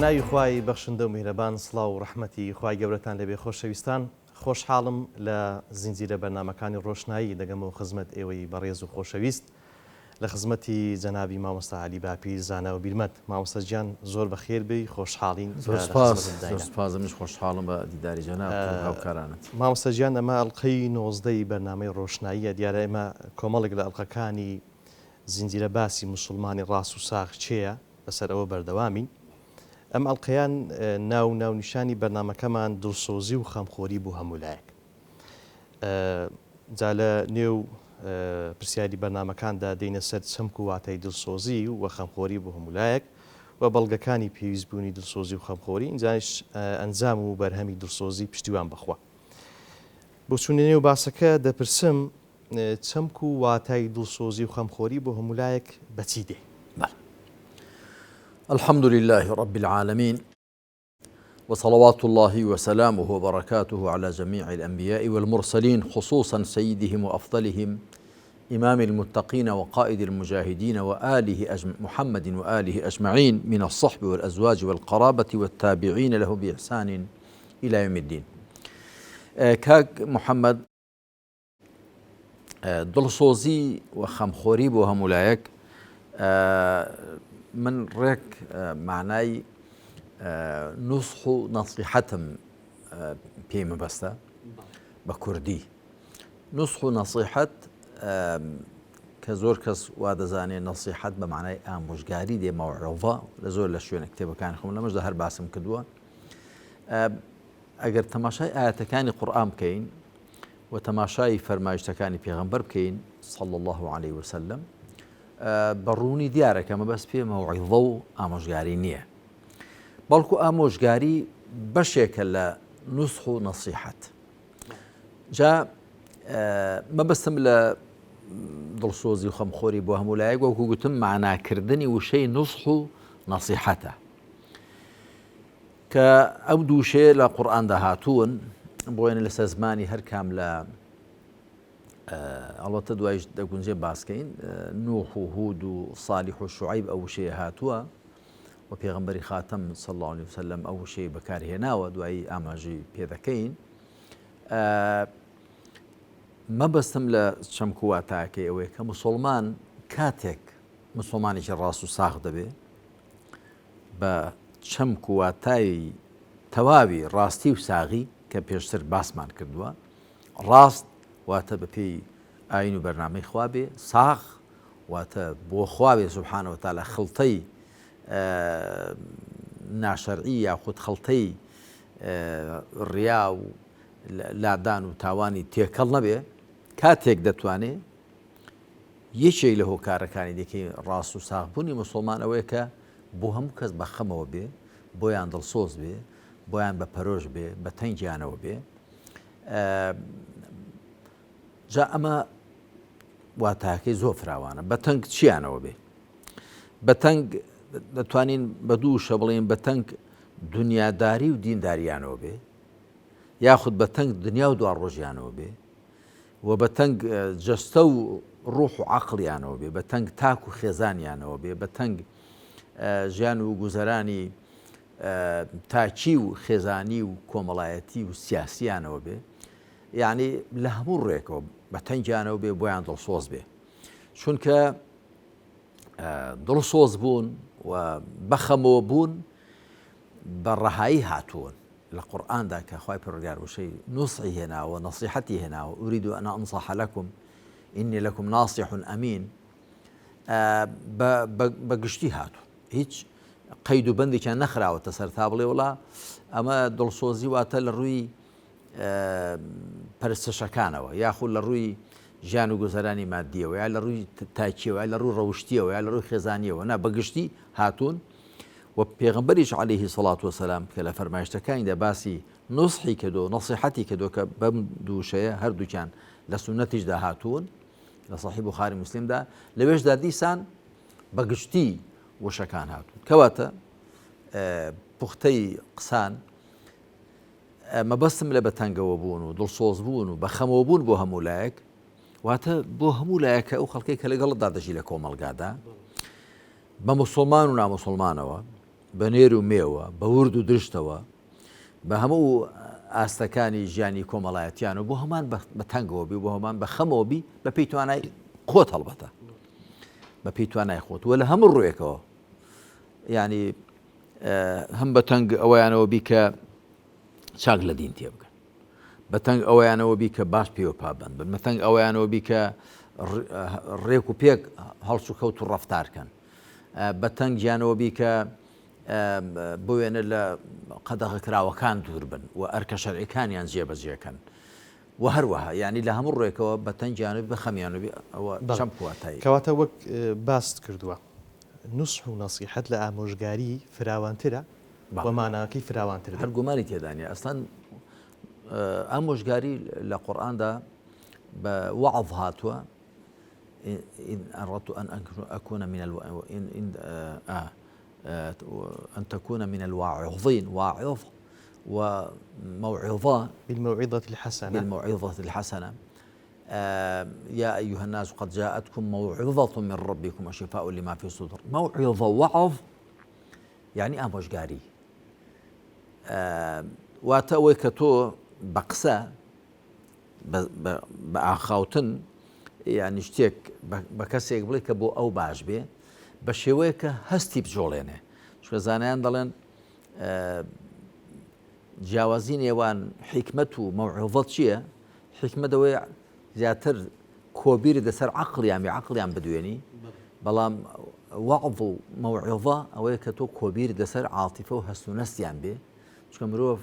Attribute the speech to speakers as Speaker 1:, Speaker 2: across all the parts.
Speaker 1: ناوی خوای بەخشندە و میهرەبان سڵاو و ڕەحمەتی خوای گەورەتان لێبێ خۆشەویستان خۆشحاڵم لە زنجیرە بەرنامەکانی ڕۆشنایی دەگەمەوە خزمەت ئێوەی بەڕێز و خۆشەویست لە خزمەتی جەنابی مامۆستا عەلی باپیر زانا و بیرمەند. مامۆستا گیان زۆر بەخێر بێی خۆشحاڵین
Speaker 2: زۆر
Speaker 1: لە
Speaker 2: سپاس
Speaker 1: خزمەتت
Speaker 2: زۆر
Speaker 1: داینە.
Speaker 2: سپاس منیش خۆشحاڵم بە دیداری جەنابت و هاوکارانت.
Speaker 1: مامۆستا گیان ئەمە ئەڵقەی نۆزدەی بەرنامەی ڕۆشناییە دیارە ئێمە کۆمەڵێک لە ئەڵقەکانی زنجیرە باسی موسوڵمانی ڕاست و ساغ کێیە لەسەر ئەوە بەردەوامین. ئەم ئەڵقەیان ناو و ناونیشانی بەرنامەکەمان دڵسۆزی و خەمخۆری بۆ هەموو لایەک. جا لە نێو پرسیاری بەرنامەکاندا دێینە سەر چەمک و واتای دڵسۆزی و خەمخۆری بۆ هەموو لایەک و بەڵگەکانی پێویست بوونی دڵسۆزی و خەمخۆری، ئینجایش ئەنجام و بەرهەمی دڵسۆزی پشتیوان بەخوا. بۆ چوونە نێو باسەکە دەپرسم چەمک و واتای دڵسۆزی و خەمخۆری بۆ هەموو لایەک بە چی دێ؟
Speaker 2: بەڵێ. الحمد لله رب العالمین. وصلوات اللە وسلامه وبرکاته علی جمیع الانبیاء والمرسلین خصوصا سیدهم وافضلهم امام المتقین وقائد المجاهدین وآله أجم... محمد وآله أجمعين من الصحب والأزواج والقرابة والتابعين له بإحسان إلى يوم الدين کاک محمد دڵسۆزی و خەمخۆری بۆ هەموو لایەک من ڕێک معنای نوسح و نەسیحەتم پێی مەبەستە بە کوردی نوسح و نەسیحەت کە زۆر کەس وا دەزانێ نەسیحەت بە معنای ئامۆژگاری دێ مەوعظە لە زۆر لە شوێنە کتێبەکانی خۆم لەمەشدا هەر باسم کردووە ئەگەر تەماشای ئاەتەکانی قورآن بکەین و تەماشای فەرمایشتەکانی پێغەمبەر بکەین صلی اللە علیە وسلم بە ڕوونی دیارە کە مەبەست پێ مەوعیظە و ئامۆژگاری نییە بەڵکو ئامۆژگاری بەشێکە لە نوسح و نەسیحەت جا مەبەستم لە دڵسۆزی و خەمخۆری بۆ هەموو لایەک وەکو گوتم معناکردنی وشەی نوسح و نەسیحەتە کە ئەو دوو وشەیە لە قورئاندا هاتوون بۆیە لەسەر زمانی هەر کام لە ئەڵبەتە دوایش دەگونجێ باسکەین نوح و هود و صالح و شعیب ئەو وشەیە هاتووە و پێغەمبەری خاتەم صلی الله علیه وسلم ئەو وشەی بەکارهێناوە دوایی ئاماژەی پێدەکەین مەبەستم لە چەمک و واتاکەی ئەوەیە کە مسلمان کاتێک مسلمانێکی ڕاست و ساغ دەبێ بە چەمک و واتای تەواوی ڕاستی و ساغی کە پێشتر باسمان کردووە، ڕاست واتە بە پێی ئاین و بەرنامەی خوا بێ، ساغ واتە بۆ خوا بێ سبحانە وتعالی خڵتەی ناشەرعی یاخود خڵتەی ڕیا و لادان و تاوانی تێکەڵ نەبێ، کاتێک دەتوانێ یەکێک لە هۆکارەکانی دیکەی ڕاست و ساغ بوونی موسڵمان ئەوەیە کە بۆ هەموو کەس بە خەمەوە بێ، بۆیان دڵسۆز بێ، بۆیان بە پەرۆش بێ، بە تەنگیانەوە بێ. جا ئەمە واتاکەی زۆر فراوانە. بە تەنگ چیانەوە بێ؟ بە تەنگ دەتوانین بە دوو شە بڵێین بە تەنگ دنیاداری و دینداریانەوە بێ یاخود بە تەنگ دنیا و دواڕۆژیانەوە بێ و بە تەنگ جەستە و ڕوح و عەقڵیانەوە بێ، بە تەنگ تاک و خێزانیانەوە بێ، بە تەنگ ژیان و گوزەرانی تاکی و خێزانی و کۆمەڵایەتی و سیاسیانەوە بێ، یعنی لە هەموو ڕێکەوە بە تەنگیانەوە بێ بۆیان دڵسۆز بێ. چونکە دڵسۆز بوون و بەخەمەوە بوون بە ڕەهایی هاتوون. لە قورئاندا کە خوای پەروەردگار وشەی نوسحی هێناوە نەسیحەتی هێناوە ئورید ان انصح لکم انی لکم ناصح امین بە گشتی هاتوو هیچ قەید و بەندێکیان نەخراوەتە سەر تا بڵێ وڵا ئەمە دڵسۆزی واتە لە ڕووی پەرستشەکانەوە یاخود لە ڕووی ژیان و گوزەرانی مادیەوە یا لە ڕووی تاکیەوە یا لە ڕووی ڕەوشتیەوە یا لە ڕووی خێزانیەوە نا بەگشتی هاتوون وە پێغەمبەریش علیه الصلوة والسلام کە لە فەرمایشتەکانیدا باسی نوسحی کردووە و نەسیحەتی کردووە کە بەم دوو وشەیە هەردووکیان لە سوننەتیشدا هاتوون لە صحیح بخاری مسلمدا لەوێشدا دیسان بە گشتی وشەکان هاتوون کەواتە پوختەی قسان مەبەستم لە بەتەنگەوە بوون و دڵسۆز بوون و بەخەمەوە بوون بۆ هەموو لایەک واتە بۆ هەموو لایەکە ئەو خەڵکەی کە لەگەڵتدا دەژی لە کۆمەڵگادا بە موسڵمان و ناموسڵمانەوە بە نێر و مێوە، بە ورد و درشتەوە، بە هەموو ئاستەکانی ژیانی کۆمەڵایەتیان و بۆ هەمان بە تەنگەوە بی و بۆ هەمان بە خەمەوە بی بە پێی توانای خۆت هەڵبەتە بە پێی توانای خۆت وە لە هەموو ڕوویەکەوە یعنی هەم بە تەنگ ئەوەیانەوە بی کە چاک لە دین تێبگەن بە تەنگ ئەوەیانەوە بی کە باش پێوە پابند بن بە تەنگ ئەوەیانەوە بی کە ڕێک و پێک هەڵس و کەوت و ڕەفتارکەن بە تەنگیانەوە بی کە بۆ وێنە لە قەدەغەکراوەکان دوور بن و ئەرکە شەرعیەکانیان جێبەجێکەن و هەروەها یعنی لە هەموو ڕێکەوە بە تەنگیان و بە خەمیان و ئەوە چەمک واتایی.
Speaker 1: کەواتە وەک باست کردووە نوسح و نەسیحەت لە ئامۆژگاری فراوانترە و ماناکەی فراوانتر
Speaker 2: هەر گومانی تێدا نییە ئەسڵەن ئامۆژگاری لە قورئاندا بە وەعظ هاتووە إن أردت أن أكون من الو... إن... إن... آه... أن تكون من الواعظين واعظ وموعظة
Speaker 1: بالموعظة الحسنة
Speaker 2: بالموعظة الحسنة يا أيها الناس قد جاءتكم موعظة من ربكم وشفاء لما في الصدور موعظة وعظ یعنی ئامۆژگاری واتە ئەوەی کە تۆ بە قسە بە ئاخاوتن یانی شتێک بە کەسێک بڵێ کە بۆ ئەو باش بێ بە شێوەیە کە هەستی بجۆڵێنێ چونکە زانایان دەڵێن جیاوازی نێوان حیکمەت و مەوعظە چییە؟ حیکمەت ئەوەیە زیاتر کۆبیرت لەسەر عەقڵیان بێ عەقڵیان بدوێنی بەڵام وەعظ و مەوعظە ئەوەیە کە تۆ کۆبیرت لەسەر عاتیفە و هەست و نەستیان بێ چونکە مرۆڤ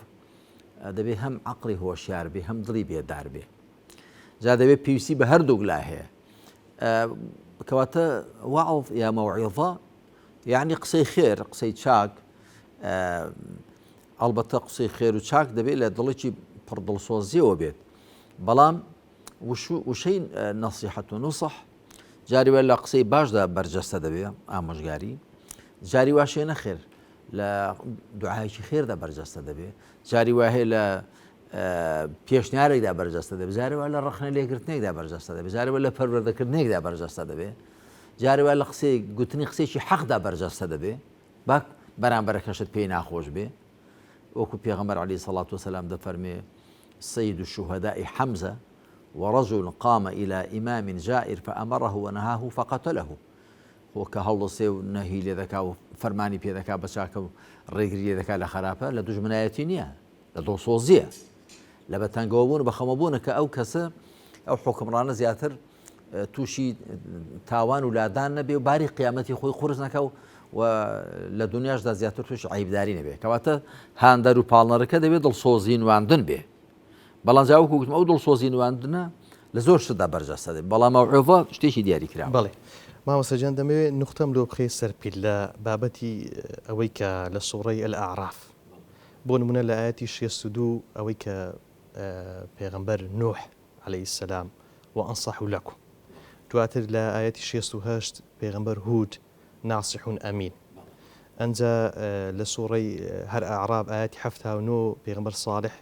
Speaker 2: دەبێ هەم عەقڵی هۆشیار بێ هەم دڵی بێدار بێ جا دەبێ پێویستی بە هەردووک لا هەیە کەواتە وەعظ یا مەوعظە یعنی قسەی خێر قسەی چاک ئەڵبەتە قسەی خێر و چاک دەبێت لە دڵێکی پڕ دڵسۆزیەوە بێت بەڵام وشەی نەسیحەت و نوسح جاری وە لە قسەی باشدا بەرجەستە دەبێ ئامۆژگاری جاری واشێ نەخێر لە دوعایەکی خێردا بەرجەستە دەبێ جاری وا هەیە لە پێشنیارێکدا بەرجەستە دەبێ جاری وا لە ڕەخنە لێگرتنێکدا بەرجەستە دەبێ جاری وا لە پەروەردەکردنێکدا بەرجەستە دەبێ جاری وا لە قسەی گوتنی قسێکی حەقدا بەرجەستە دەبێ با بەرامبەرەکەشت پێی ناخۆش بێ وەکو پێغەمبەر عەلەیهی سەڵات وسەلام دەفەرمێ سید الشهداء حمزە ورجل قام إلى إمام جائر فأمره ونهاه فقتله خۆ کە هەڵدەسێ و نەهی لێ دەکا و فەرمانی پێ دەکا بە چاکە و ڕێگری لێ دەکا لە خراپە لە دوژمنایەتی نییە لە دڵسۆزییە لە بە تەنگەوە بوون بە خەمەبوونە کە ئەو کەسە ئەو حوکمڕانە زیاتر تووشی تاوان و لادان نەبێ و باری قیامەتی خۆی قورس نەکە و و لە دنیاشدا زیاتر تووشی عیبداری نەبێ کەواتە هاندەر و پاڵنەرەکە دەبێت دڵسۆزی نواندن بێ بەڵام جا وەکو گوتم ئەو دڵسۆزی نواندنە لە زۆر شتدا بەرجەستە دەبێت بەڵام مەوعیزە شتێکی دیاری کراوە.
Speaker 1: بەڵێ مامۆستا گیان دەمەوێت نوختەم لۆ بخەی سەر پیل لە بابەتی ئەوەی کە لە سوڕەی الاعراف بۆ نمونە لە ئایەتی 62 ئەوەی کە پێغەمبەر نوح علیە السلام وانصح لکم دواتر لە ئایەتی 68 پێغەمبەر هود ناصح امین ئەنجا لە سوڕەی هەر ئەعراب ئایەتی 79 پێغەمبەر صالح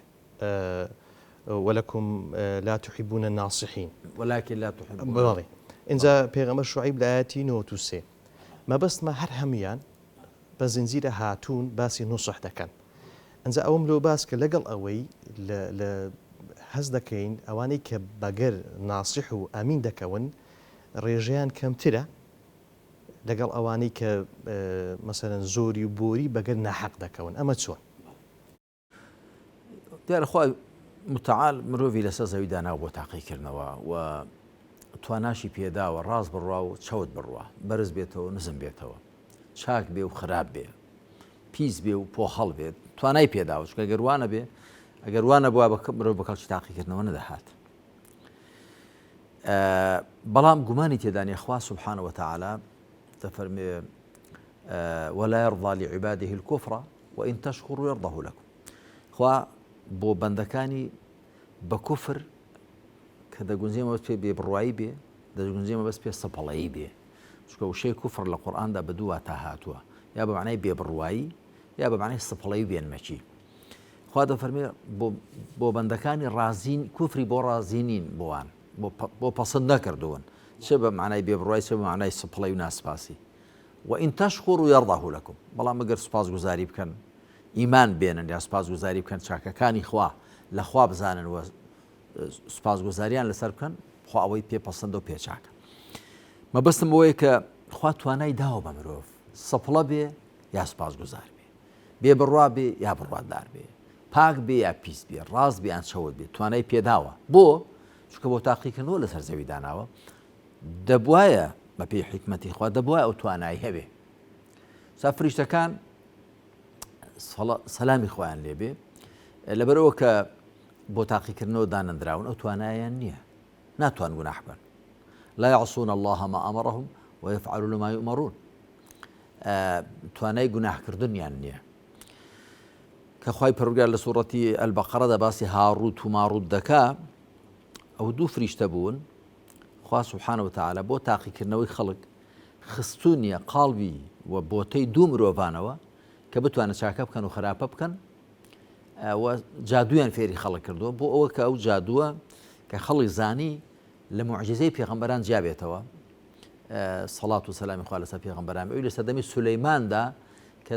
Speaker 1: ولکم لا تحبون الناصحین
Speaker 2: ولکن لا تحبون
Speaker 1: بەڵێ ئینجا پێغەمبەر شوعیب لە ئایەتی 93 مەبەستمە هەر هەموویان بە زنجیرە هاتوون باسی نوسح دەکەن ئەنجا ئەوەم لۆ باس کە لەگەڵ ئەوەی لە هەست دەکەین ئەوانەی کە بەگەر ناسیح و ئەمین دەکەون ڕێژەیان کەمترە لەگەڵ ئەوانەی کە مەسەلەن زۆری و بۆری بەگەر ناحەق دەکەون ئەمە چۆن؟
Speaker 2: دیارە خوای متعال مرۆڤی لەسەر زەوی داناوە بۆ تاقیکردنەوە و تواناشی پێداوە ڕاست بڕوا و چەوت بڕوا بەرز بێتەوە نزم بێتەوە چاک بێ و خراپ بێ پیس بێ و پۆخەڵ بێت توانای پێداوە چونکە گەروانە بێ ئەگەر وانە بووە بە مرۆڤ بە کەڵکی تاقیکردنەوە نەدەهات بەڵام گومانی تێدانە خوا سبحانە وتعالى دەفەرمێ ولا يرضى لعباده الكفر وان تشکروا یرضه لکم خوا بۆ بەندەکانی بە کوفر کە دەگونجێ مەبەست پێ بێبڕوایی بێ دەگونجێ مەبەست پێ سەپەڵەیی بێ چونکە وشەی کوفر لە قورئاندا بە دوو واتا هاتووە یا بە معنای بێبڕوایی یا بە معنای سپڵەی و بێنمەکی خوا دەفەرمێ بۆ بەندەکانی ڕازین کوفری بۆ ڕازی نین بۆوان بۆ پەسند نەکردوون چ بە معنای بێبڕوای چ بە معنای سپڵەی و ناسپاسی. وإن تشکروا یرضه لکم بەڵام ئەگەر سوپاسگوزاری بکەن ئیمان بێنن یا سوپاسگوزاری بکەن چاکەکانی خوا لە خوا بزانن و سوپاسگوزاریان لەسەر بکەن خوا ئەوەی پێ پەسەندە و پێ چاکە. مەبەستم ئەوەیە کە خوا توانای داوە بە مرۆڤ سەپڵە بێ یا سوپاسگوزار بێ، بێ بڕوا بێ یا بڕوادار بێ، پاک بێ یا پیس بێ، ڕاست بێ یان چەوت بێ، توانای پێداوە. بۆ؟ چونکە بۆ تاقیکردنەوە لەسەر زەوی داناوە. دەبوایە بەپێی حیکمەتی خوا دەبوایە ئەو توانای هەبێ. سا فریشتەکان سەلامی خۆیان لێبێ لەبەرەوە کە بۆ تاقیکردنەوە دانەندراون ئەو توانایان نییە ناتوان گوناح بن لا يعصون الله ما أمرهم ويفعلون ما يؤمرون توانای گوناهکردنیان نییە کە خوای پەروەردگار لە سوڕەتی البقرەدا باسی هاڕوت و ماڕوت دەکا ئەو دوو فریشتە بوون خوا سبحانە وتعالی بۆ تاقیکردنەوەی خەڵک خستونیە قاڵبی و بۆتەی دوو مرۆڤانەوە کە بتوانە چاکە بکەن و خراپە بکەن و جادویان فێری خەڵک کردووە بۆ ئەوە کە ئەو جادووە کە خەڵک زانی لە معجزەی پێغەمبەران جیابێتەوە سەڵات و سەلامی خوا لەسەر پێغەمبەران ئەوی لە سەردەمی سولەیماندا کە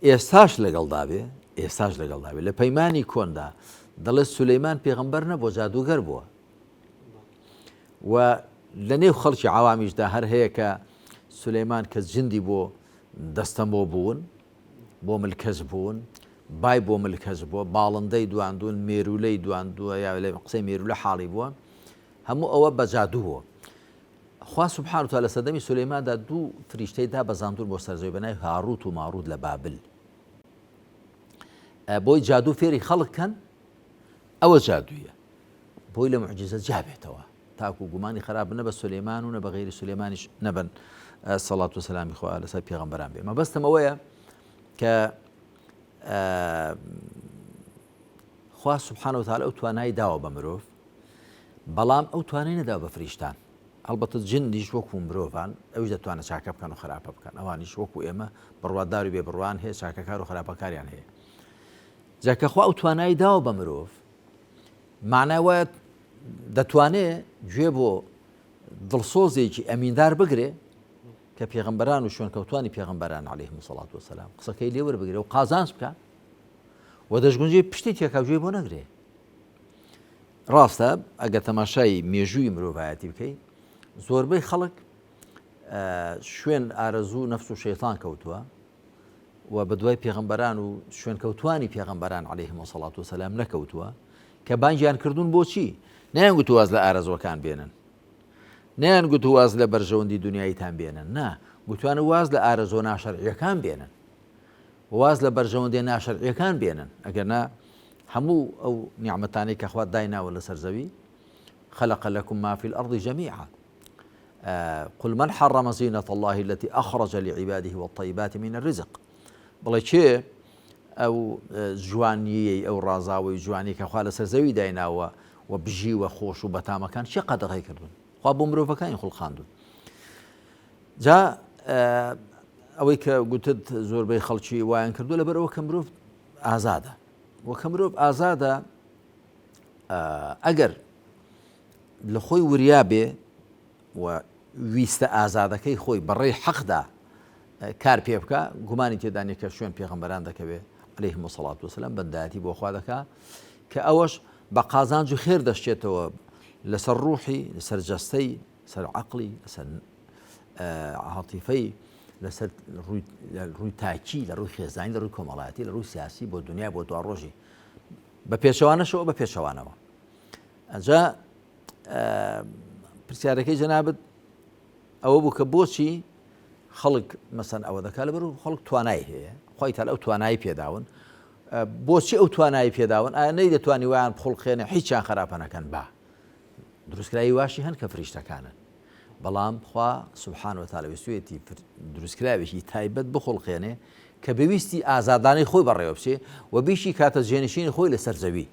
Speaker 2: ئێستاش لەگەڵدا بێ ئێستاش لەگەڵدا بێ لە پەیمانی کۆندا دەڵێ سولەیمان پێغەمبەر نەبووە جادووگەر بووە و لە نێو خەڵکی عوامیشدا هەر هەیە کە سولەیمان کە جندی بۆ دەستەمۆ بوون بۆ ملکەچ بوون بای بۆ ملکەچ بووە باڵندەی دواندون مێرولەی دواندووە یا لە قسەی مێرولە حاڵی بووە هەموو ئەوە بە جادوو بووە خوا سبحانە وتعالی لە سەردەمی سولەیماندا دوو فریشتەی دابەزاندوون بۆ سەر زەوی بە ناوی هاروت و ماروت لە بابل بۆی جادوو فێری خەڵک کەن ئەوە جادوویە بۆی لە معجزە جابێتەوە تاکو گومانی خراپ نە بە سولەیمان و نە بە غەیری سولەیمانیش نەبن سەڵات و سەلامی خوا لەسەر پێغەمبەران بێ مەبەستم ئەوەیە کە خوا سبحانە وتعالی ئەو توانای داوە بە مرۆڤ بەڵام ئەو توانای نەدا بە فریشتان هەڵبەتە جنیش وەکو مرۆڤان ئەویش دەتوانە چاکە بکەن و خراپە بکەن ئەوانیش وەکو ئێمە بڕوادار و بێ بڕوان هەیە چاکەکار و خراپەکاریان هەیە جا کە خوا ئەو توانای داوە بە مرۆڤ معنای وایە دەتوانێ گوێ بۆ دڵسۆزێکی ئەمیندار بگرێ کە پێغەمبەران و شوێنکەوتانی پێغەمبەران عەلەیهم سەڵات وسلام قسەکەی لێ وەربگرێ و قازانج بکە و دەشگونجێ پشتی تێکا گوێی بۆ نەگرێ ڕاستە ئەگەر تەماشای مێژووی مرۆڤایەتی بکەی زۆربەی خەڵک شوێن ئارەزوو نەفس و شەیتان کەوتووە و بە دوای پێغەمبەران و شوێنکەوتوانی پێغەمبەران عەلەیهم وسەڵات وسەلام نەکەوتووە کە بانگیان کردوون بۆچی نیان گوت واز لە ئارەزوەکان بێنن نیان گوت واز لە بەرژەوەندی دنیاییتان بێنن نا گوتوانە واز لە ئارەزۆ ناشەرعیەکان بێنن واز لە بەرژەوەندیە ناشەرعیەکان بێنن ئەگەر نا هەموو ئەو نیعمەتانەی کە خوا دایناوە لەسەر زەوی خلق لكم ما في الأرض جميعا قل من حرم زینة الله التي أخرج لعباده والطیبات من الرزق بڵێ کێ ئەو جوانیەی ئەو ڕازاوەی جوانی کە خوا لەسەر زەوی دایناوە و بژیوە خۆش و بەتامەکان چێ قەدەغەی کردوون خوا بۆ مرۆڤەکانی خوڵقاندون جا ئەوەی کە گوتت زۆربەی خەڵکی وایان کردو لەبەر ئەوە کە مرۆڤ ئازادە وە کە مرۆڤ ئازادە ئەگەر لە خۆی وریا بێ و ویستە ئازادەکەی خۆی بەڕێی حەقدا کار پێ بکە گومانی تێدانە کە شوێن پێغەمبەران دەکەوێ عەلەیهم الصلاة والسلام بەندایەتی بۆ خوا دەکا کە ئەوەش بە قازانج و خێر دەشتێتەوە لەسەر ڕوحی لەسەر جەستەی لەسەر عەقڵی لەسەر عاتیفەی لەسەر ڕووی تاکی لە ڕووی خێزانی لە ڕووی کۆمەڵایەتی لە ڕووی سیاسی بۆ دنیا بۆ دوا ڕۆژی بە پێچەوانەشەوە بە پێچەوانەوە ئەجا پرسیارەکەی جەنابەت ئەوە بوو کە بۆچی خەڵک مەسەن ئەوە دەکات لەبەر خەڵک توانای هەیە خۆی تا ئەو توانایی پێداون بۆچی ئەو توانایی پێداون ئایا نەی دەتوانی وایان بخڵقێنە هیچیان خراپە نەکەن با دروستکراوی واشی هەن کە فریشتەکانن بەڵام خوا سبحانە وتعالی ویستویەتی دروستکراوێکی تایبەت بخوڵقێنێ کە بەویستی ئازادانەی خۆی بەڕێوە بچێ و بیشی کاتە جێنشینی خۆی لەسەر زەوی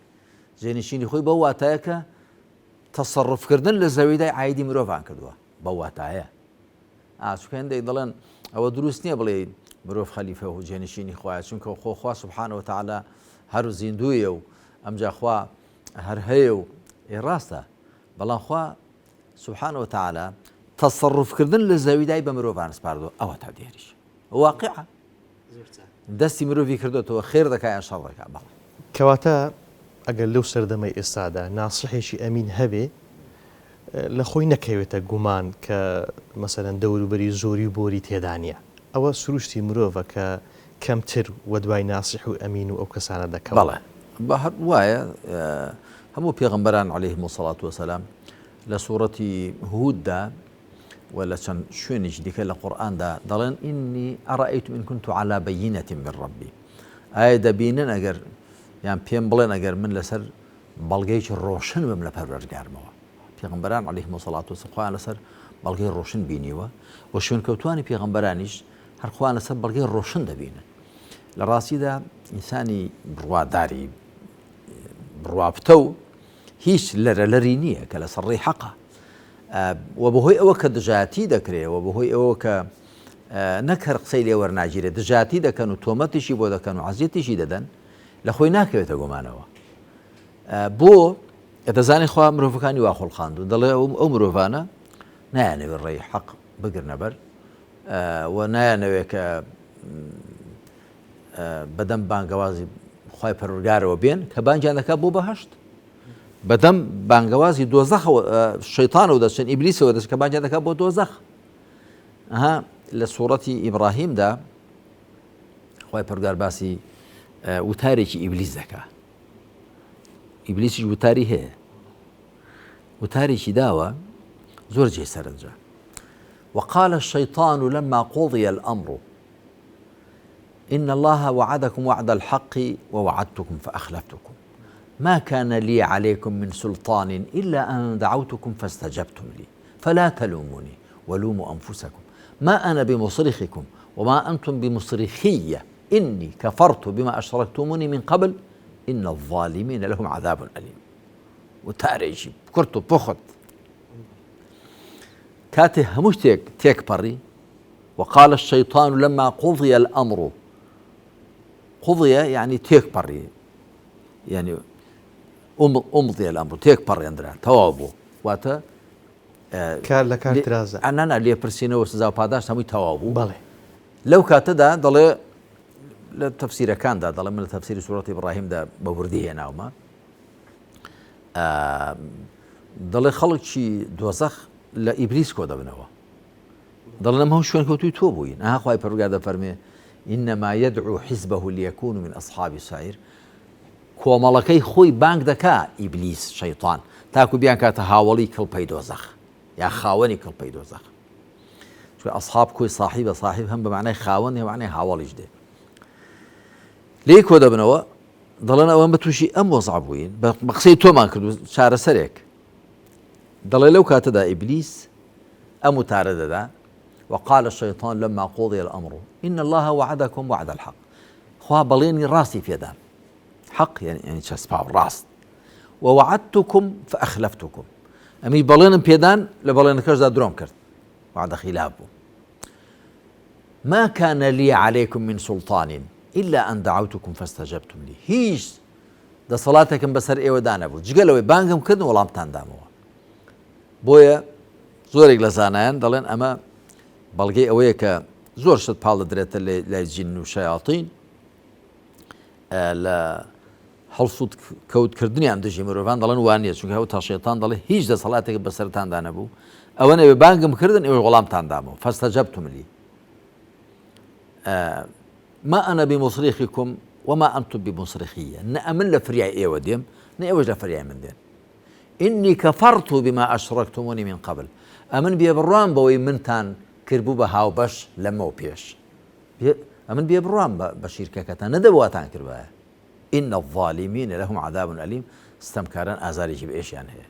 Speaker 2: جێنشینی خۆی بەو واتایە کە تەسەڕفکردن لە زەویدای عایدی مرۆڤان کردووە بەو واتایە ئاچکە هەندێک دەڵێن ئەوە دروست نییە بڵێ مرۆڤ خەلیفە و جێنشینی خوایە چونکە خۆ خوا سبحانە وتعالی هەر زیندوویە و ئەمجا خوا هەر هەیە و ئێ ڕاستە بەڵام خوا سبحانە وتعالی. تەسەڕوفکردن لە زەویدای بە مرۆڤان سپاردووە ئەوە تا دیاریش واقعە دەستی مرۆڤی کردوێتەوە خێر دەکا یان شەڕ دەکا بەڵێ.
Speaker 1: کەواتە ئەگەر لەو سەردەمەی ئێستادا ناسحێکی ئەمین هەبێ لە خۆی نەکەوێتە گومان کە مەسەلەن دەوروبەری زۆری و بۆری تێدا نییە ئەوە سروشتی مرۆڤە کە کەمتر وەدوای ناسح و ئەمین و ئەو کەسانە دەکەون.
Speaker 2: بەڵێ هەر وایە هەموو پێغەمبەران علیهم الصلاة والسلام لە سوڕەتی هوددا و لە چەند شوێنێکی دیکە لە قورئاندا دەڵێن ئینی ئەڕەئیتم ئین کونت عەلا بەینەت من ڕەبی ئایا دەبینن ئەگەر یان پێم بڵێن ئەگەر من لەسەر بەڵگەیەکی ڕۆشن بم لە پەروەردگارمەوە پێغمبەران عەلەیهم وسەڵات وسلام خۆیان لەسەر بەڵگەی ڕۆشن بینیوە و شوێنکەوتوانی پێغمبەرانیش هەر خۆیان لەسەر بەڵگەی ڕۆشن دەبینن لە ڕاستیدا ئینسانی بڕواداری بڕواپتە و هیچ لەرەلەری نییە کە لەسەر ڕێی حەقە و بەهۆی ئەوە کە دژایەتی دەکرێ و بەهۆی ئەوە کە نەک هەر قسەی لێ وەرناگیرێت دژایەتی دەکەن و تۆمەتیشی بۆ دەکەن و عەزیەتیشی دەدەن لە خۆی ناکەوێتە گۆمانەوە بۆ دەزانێت خوا مرۆڤەکانی وا خۆڵقاندو دەڵێ ئەو مرۆڤانە نایانەوێت ڕێی حەق بگرنە بەر و نایانەوێت کە بەدەم بانگەوازی خوای پەروەردگارەوە بێن کە بانگیان دەکات بۆ بەهەشت بەدەم بانگەوازی دۆزەخەوە شەیتانەوە دەچن ئیبلیسەوە دەچن کە بانگیان دەکات بۆ دۆزەخ ئەها لە سوڕەتی ئیبراهیمدا خوای پەروەردگار باسی وتارێکی ئیبلیس دەکا ئیبلیسیش وتاری هەیە وتارێکی داوە زۆر جێ سەرنجە وقال الشيطان لما قضي الأمر إن الله وعدكم وعد الحق ووعدتكم فأخلفتكم ما كان لي عليكم من سلطان إلا أن دعوتكم فاستجبتم لي فلا تلوموني ولوموا أنفسكم ما أنا بمصرخكم وما أنتم بمصرخية إني كفرت بما أشركتموني من قبل إن الظالمين لهم عذاب أليم وتارێکی کورت و پوخت کاتێ هەموو شتێک تێکپەڕی وقال الشیطان لما قضی الامر قضی یعنی تێکپەڕی یعنی امضی الامر تێکپەڕێندرا تەواو بوو واتە
Speaker 1: کار لە کار ترازا
Speaker 2: ئەنانا لێپرسینەوە سزا و پاداشت هەمووی تەواو بوو
Speaker 1: بەڵێ
Speaker 2: لەو کاتەدا دەڵێ لە تەفسیرەکاندا دەڵێ من لە تەفسیری سوورەتی ئیبراهیمدا بە وردی هێناومە دەڵێ خەڵکی دۆزەخ لە ئیبلیس کۆ دەبنەوە دەڵێن ئەمە هەموو شوێنکەوتووی تۆ بووین. ئەها خوای پەروەردگار دەفەرموێ، انما یدعو حزبه لیکونوا من اصحاب السعیر، کۆمەڵەکەی خۆی بانگ دەکا ئیبلیس، شەیتان، تاکو بیانکاتە هاوەڵی کڵپەی دۆزەخ یا خاوەنی کڵپەی دۆزەخ. چونکە ئەصحاب کۆی صاحیبە، صاحیب هەم بە معنای خاوەن هەم معنای هاوەڵیش دێ. لێی کۆ دەبنەوە دەڵێن ئەوە بە تووشی ئەم وەزع بووین بە قسەی تۆمان کرد و چارەسەرێک دەڵێ لەو کاتەدا ئیبلیس ئەم وتارە دەدا، وقال الشیطان لما قضی الامر ان اللە وعدکم وعد الحق، خوا بەڵێنی ڕاستی پێدان، حەق یعنی چەسپاو ڕاست، ووعدتکم فاخلفتکم، ئەمی بەڵێنم پێدان لە بەڵێنەکەشدا درۆم کرد، وعدە خیلاف بوو. ما كان لي عليكم من سلطان إلا أن دعوتكم فاستجبتم لي هیچ دەسەڵاتێکم بەسەر ئێوەدا نەبوو جگە لەوەی بانگم کردن وەڵامتان دامەوە بۆیە زۆرێک لە زانایان دەڵێن ئەمە بەڵگەی ئەوەیە کە زۆر شت پاڵ دەدرێتە لای جین و شەیاطین لە هەڵسوت کەوتکردنیان دژی مرۆڤان دەڵێن وانە چونکە ئەو تا شەیتان دەڵێ هیچ دەسەڵاتێک بەسەرتاندا نەبوو ئەوە نەبێ بانگم کردن ئێوە وەڵامتان دامەوە فاستجبتم لي ما أنا بمصرخكم وما أنتم بمصرخي نە ئەمن لە فریای ئێوە دێم نە ئێوەش لە فریای من دێن إني كفرت بما أشركتموني من قبل ئەمن بێبڕوام بەوەی منتان کردبوو بە هاوبەش لەمەو پێش ئەمن بێبڕوام بە شیرکەکەتان نەدەبوو واتان کردبایە إن الظالمين لهم عذاب أليم ستەمکاران ئازارێکی بەئێشیان هەیە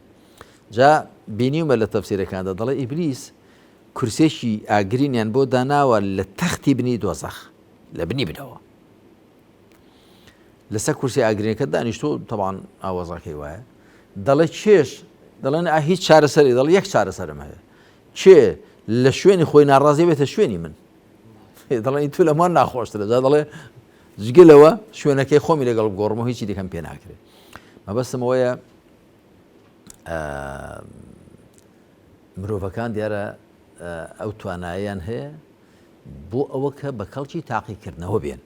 Speaker 2: جا بینیومە لە تەفسیرەکاندا دەڵێ ئیبلیس کورسێکی ئاگرینیان بۆ داناوە لە تەختی بنی دۆزەخ لە بنی بنەوە لەسەر کورسی ئاگرینەکە دانیشتۆ تەبان ئاوازەکەی وایە دەڵێ چێش دەڵێن ئا هیچ چارەسەری دەڵ یەک چارەسەرم هەیە چێ لە شوێنی خۆی ناڕازی بێتە شوێنی من دەڵێن تو لەمان ناخۆشترە جا دەڵێ جگە لەوە شوێنەکەی خۆمی لەگەڵ بگۆڕم و هیچی دیکەم پێ ناکرێت مەبەستم ئەوەیە مرۆڤەکان دیارە ئەو توانایان هەیە بۆ ئەوە کە بە کەڵکی تاقیکردنەوە بێن.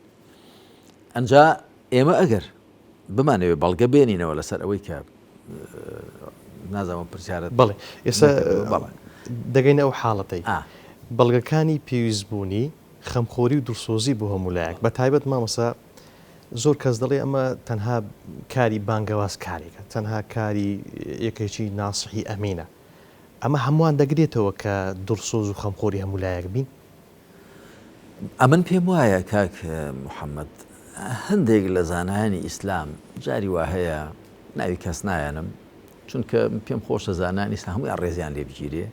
Speaker 2: ئەنجا ئێمە ئەگەر بمانەوێ بەڵگە بێنینەوە لەسەر ئەوەی کە نازانم پرسیارت
Speaker 1: بەڵێ ئێستا بەڵێ دەگەینە ئەو حاڵەتەی بەڵگەکانی پێویستبوونی خەمخۆری و دڵسۆزی بۆ هەموو لایەک بە تایبەت مامۆستا زۆر کەس دەڵێ ئەمە تەنها کاری بانگەواز کارێکە تەنها کاری یەکێکی ناسحی ئەمینە ئەمە هەمووان دەگرێتەوە کە دڵسۆز و خەمخۆری هەموو لایەک بین؟
Speaker 2: ئەمن پێم وایە کاک محەممەد هەندێک لە زانایانی ئیسلام جاری وا هەیە ناوی کەس نایەنم چونکە پێم خۆشە زانایانی ئیسلام هەموویان ڕێزیان لێ بگیرێ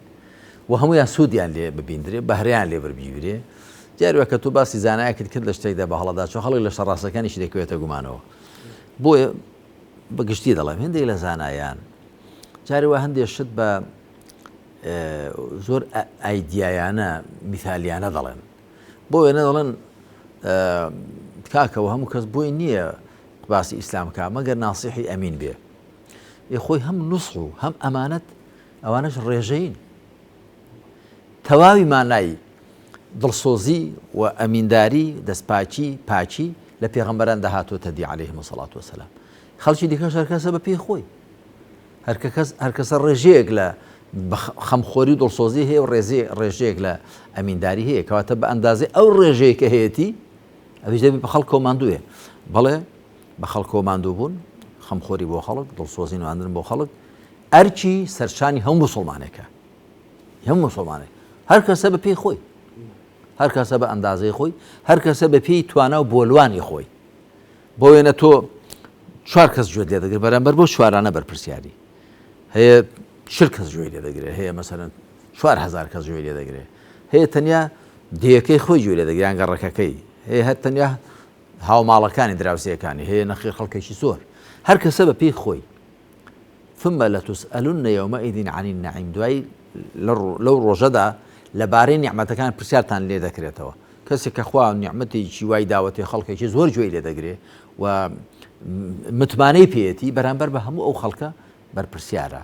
Speaker 2: و هەموویان سوودیان لێ ببیندرێ بەهرەیان لێ بەربگیرێ دیار وە کە تۆ باسی زانایەکت کرد لە شتێکدا بە هەڵەدا چۆ خەڵک لە شتە ڕاستەکانیشی دەکەوێتە گومانەوە بۆیە بە گشتی دەڵێم هەندێک لە زانایان جاری وا هەندێک شت بە زۆر ئایدیایانە میثالیانە دەڵێن بۆ وێنە دەڵێن کاکەوە هەموو کەس بۆی نییە باسی ئیسلام کا مەگەر ناسیحی ئەمین بێ ێ خۆی هەم نوسح و هەم ئەمانەت ئەوانەش ڕێژەین تەواوی مانای دڵسۆزی و ئەمینداری دەستپاکی پاکی لە پێغەمبەران دەهاتووەتە دی عەلەیهم سەڵات وسلام خەڵکی دیکەش هەرکەسە بە پێی خۆی هەرکەکەس هەرکەسە ڕێژەیەک لە خەمخۆری و دڵسۆزی هەیە و ڕێزی ڕێژەیەک لە ئەمینداری هەیە کەواتە بە ئەندازەی ئەو ڕێژەیە کە هەیەتی ئەویش دەبێت بە خەڵکەوە ماندووێ بەڵێ بە خەڵکەوە ماندوو بوون خەمخۆری بۆ خەڵک دڵسۆزی نواندن بۆ خەڵک ئەرکی سەرشانی هەموو مسلمانێکە هەموو مسلمانێک هەر کەسە بە پێی خۆی هەر کەسە بە ئەندازەی خۆی هەر کەسە بە پێی توانا و بۆلوانی خۆی بۆ وێنە تۆ چوار کەس گوێت لێ دەگرێت بەرامبەر بۆ چوارانە بەرپرسیاری هەیە چل کەس گوێی لێ دەگرێت هەیە مەسەرەن 4هزار کەس گوێی لێ دەگرێت هەیە تەنیا دێیەکەی خۆی گوێی لێ دەگرێت یان گەڕەکەکەی هەیە هەر تەنیا هاوماڵەکانی دراوسێکانی هەیە نەخێر خەڵکێکی زۆر هەر کەسە بە پێی خۆی ثم لتسألن يومئذ عن النعيم دوای لەو ڕۆژەدا لەبارەی نیعمەتەکان پرسیارتان لێ دەکرێتەوە کەسێک کە خوا نیعمەتێکی وای داوەتێ خەڵکێکی زۆر گوێی لێ دەگرێ و متمانەی پێیەتی بەرامبەر بە هەموو ئەو خەڵکە بەرپرسیارە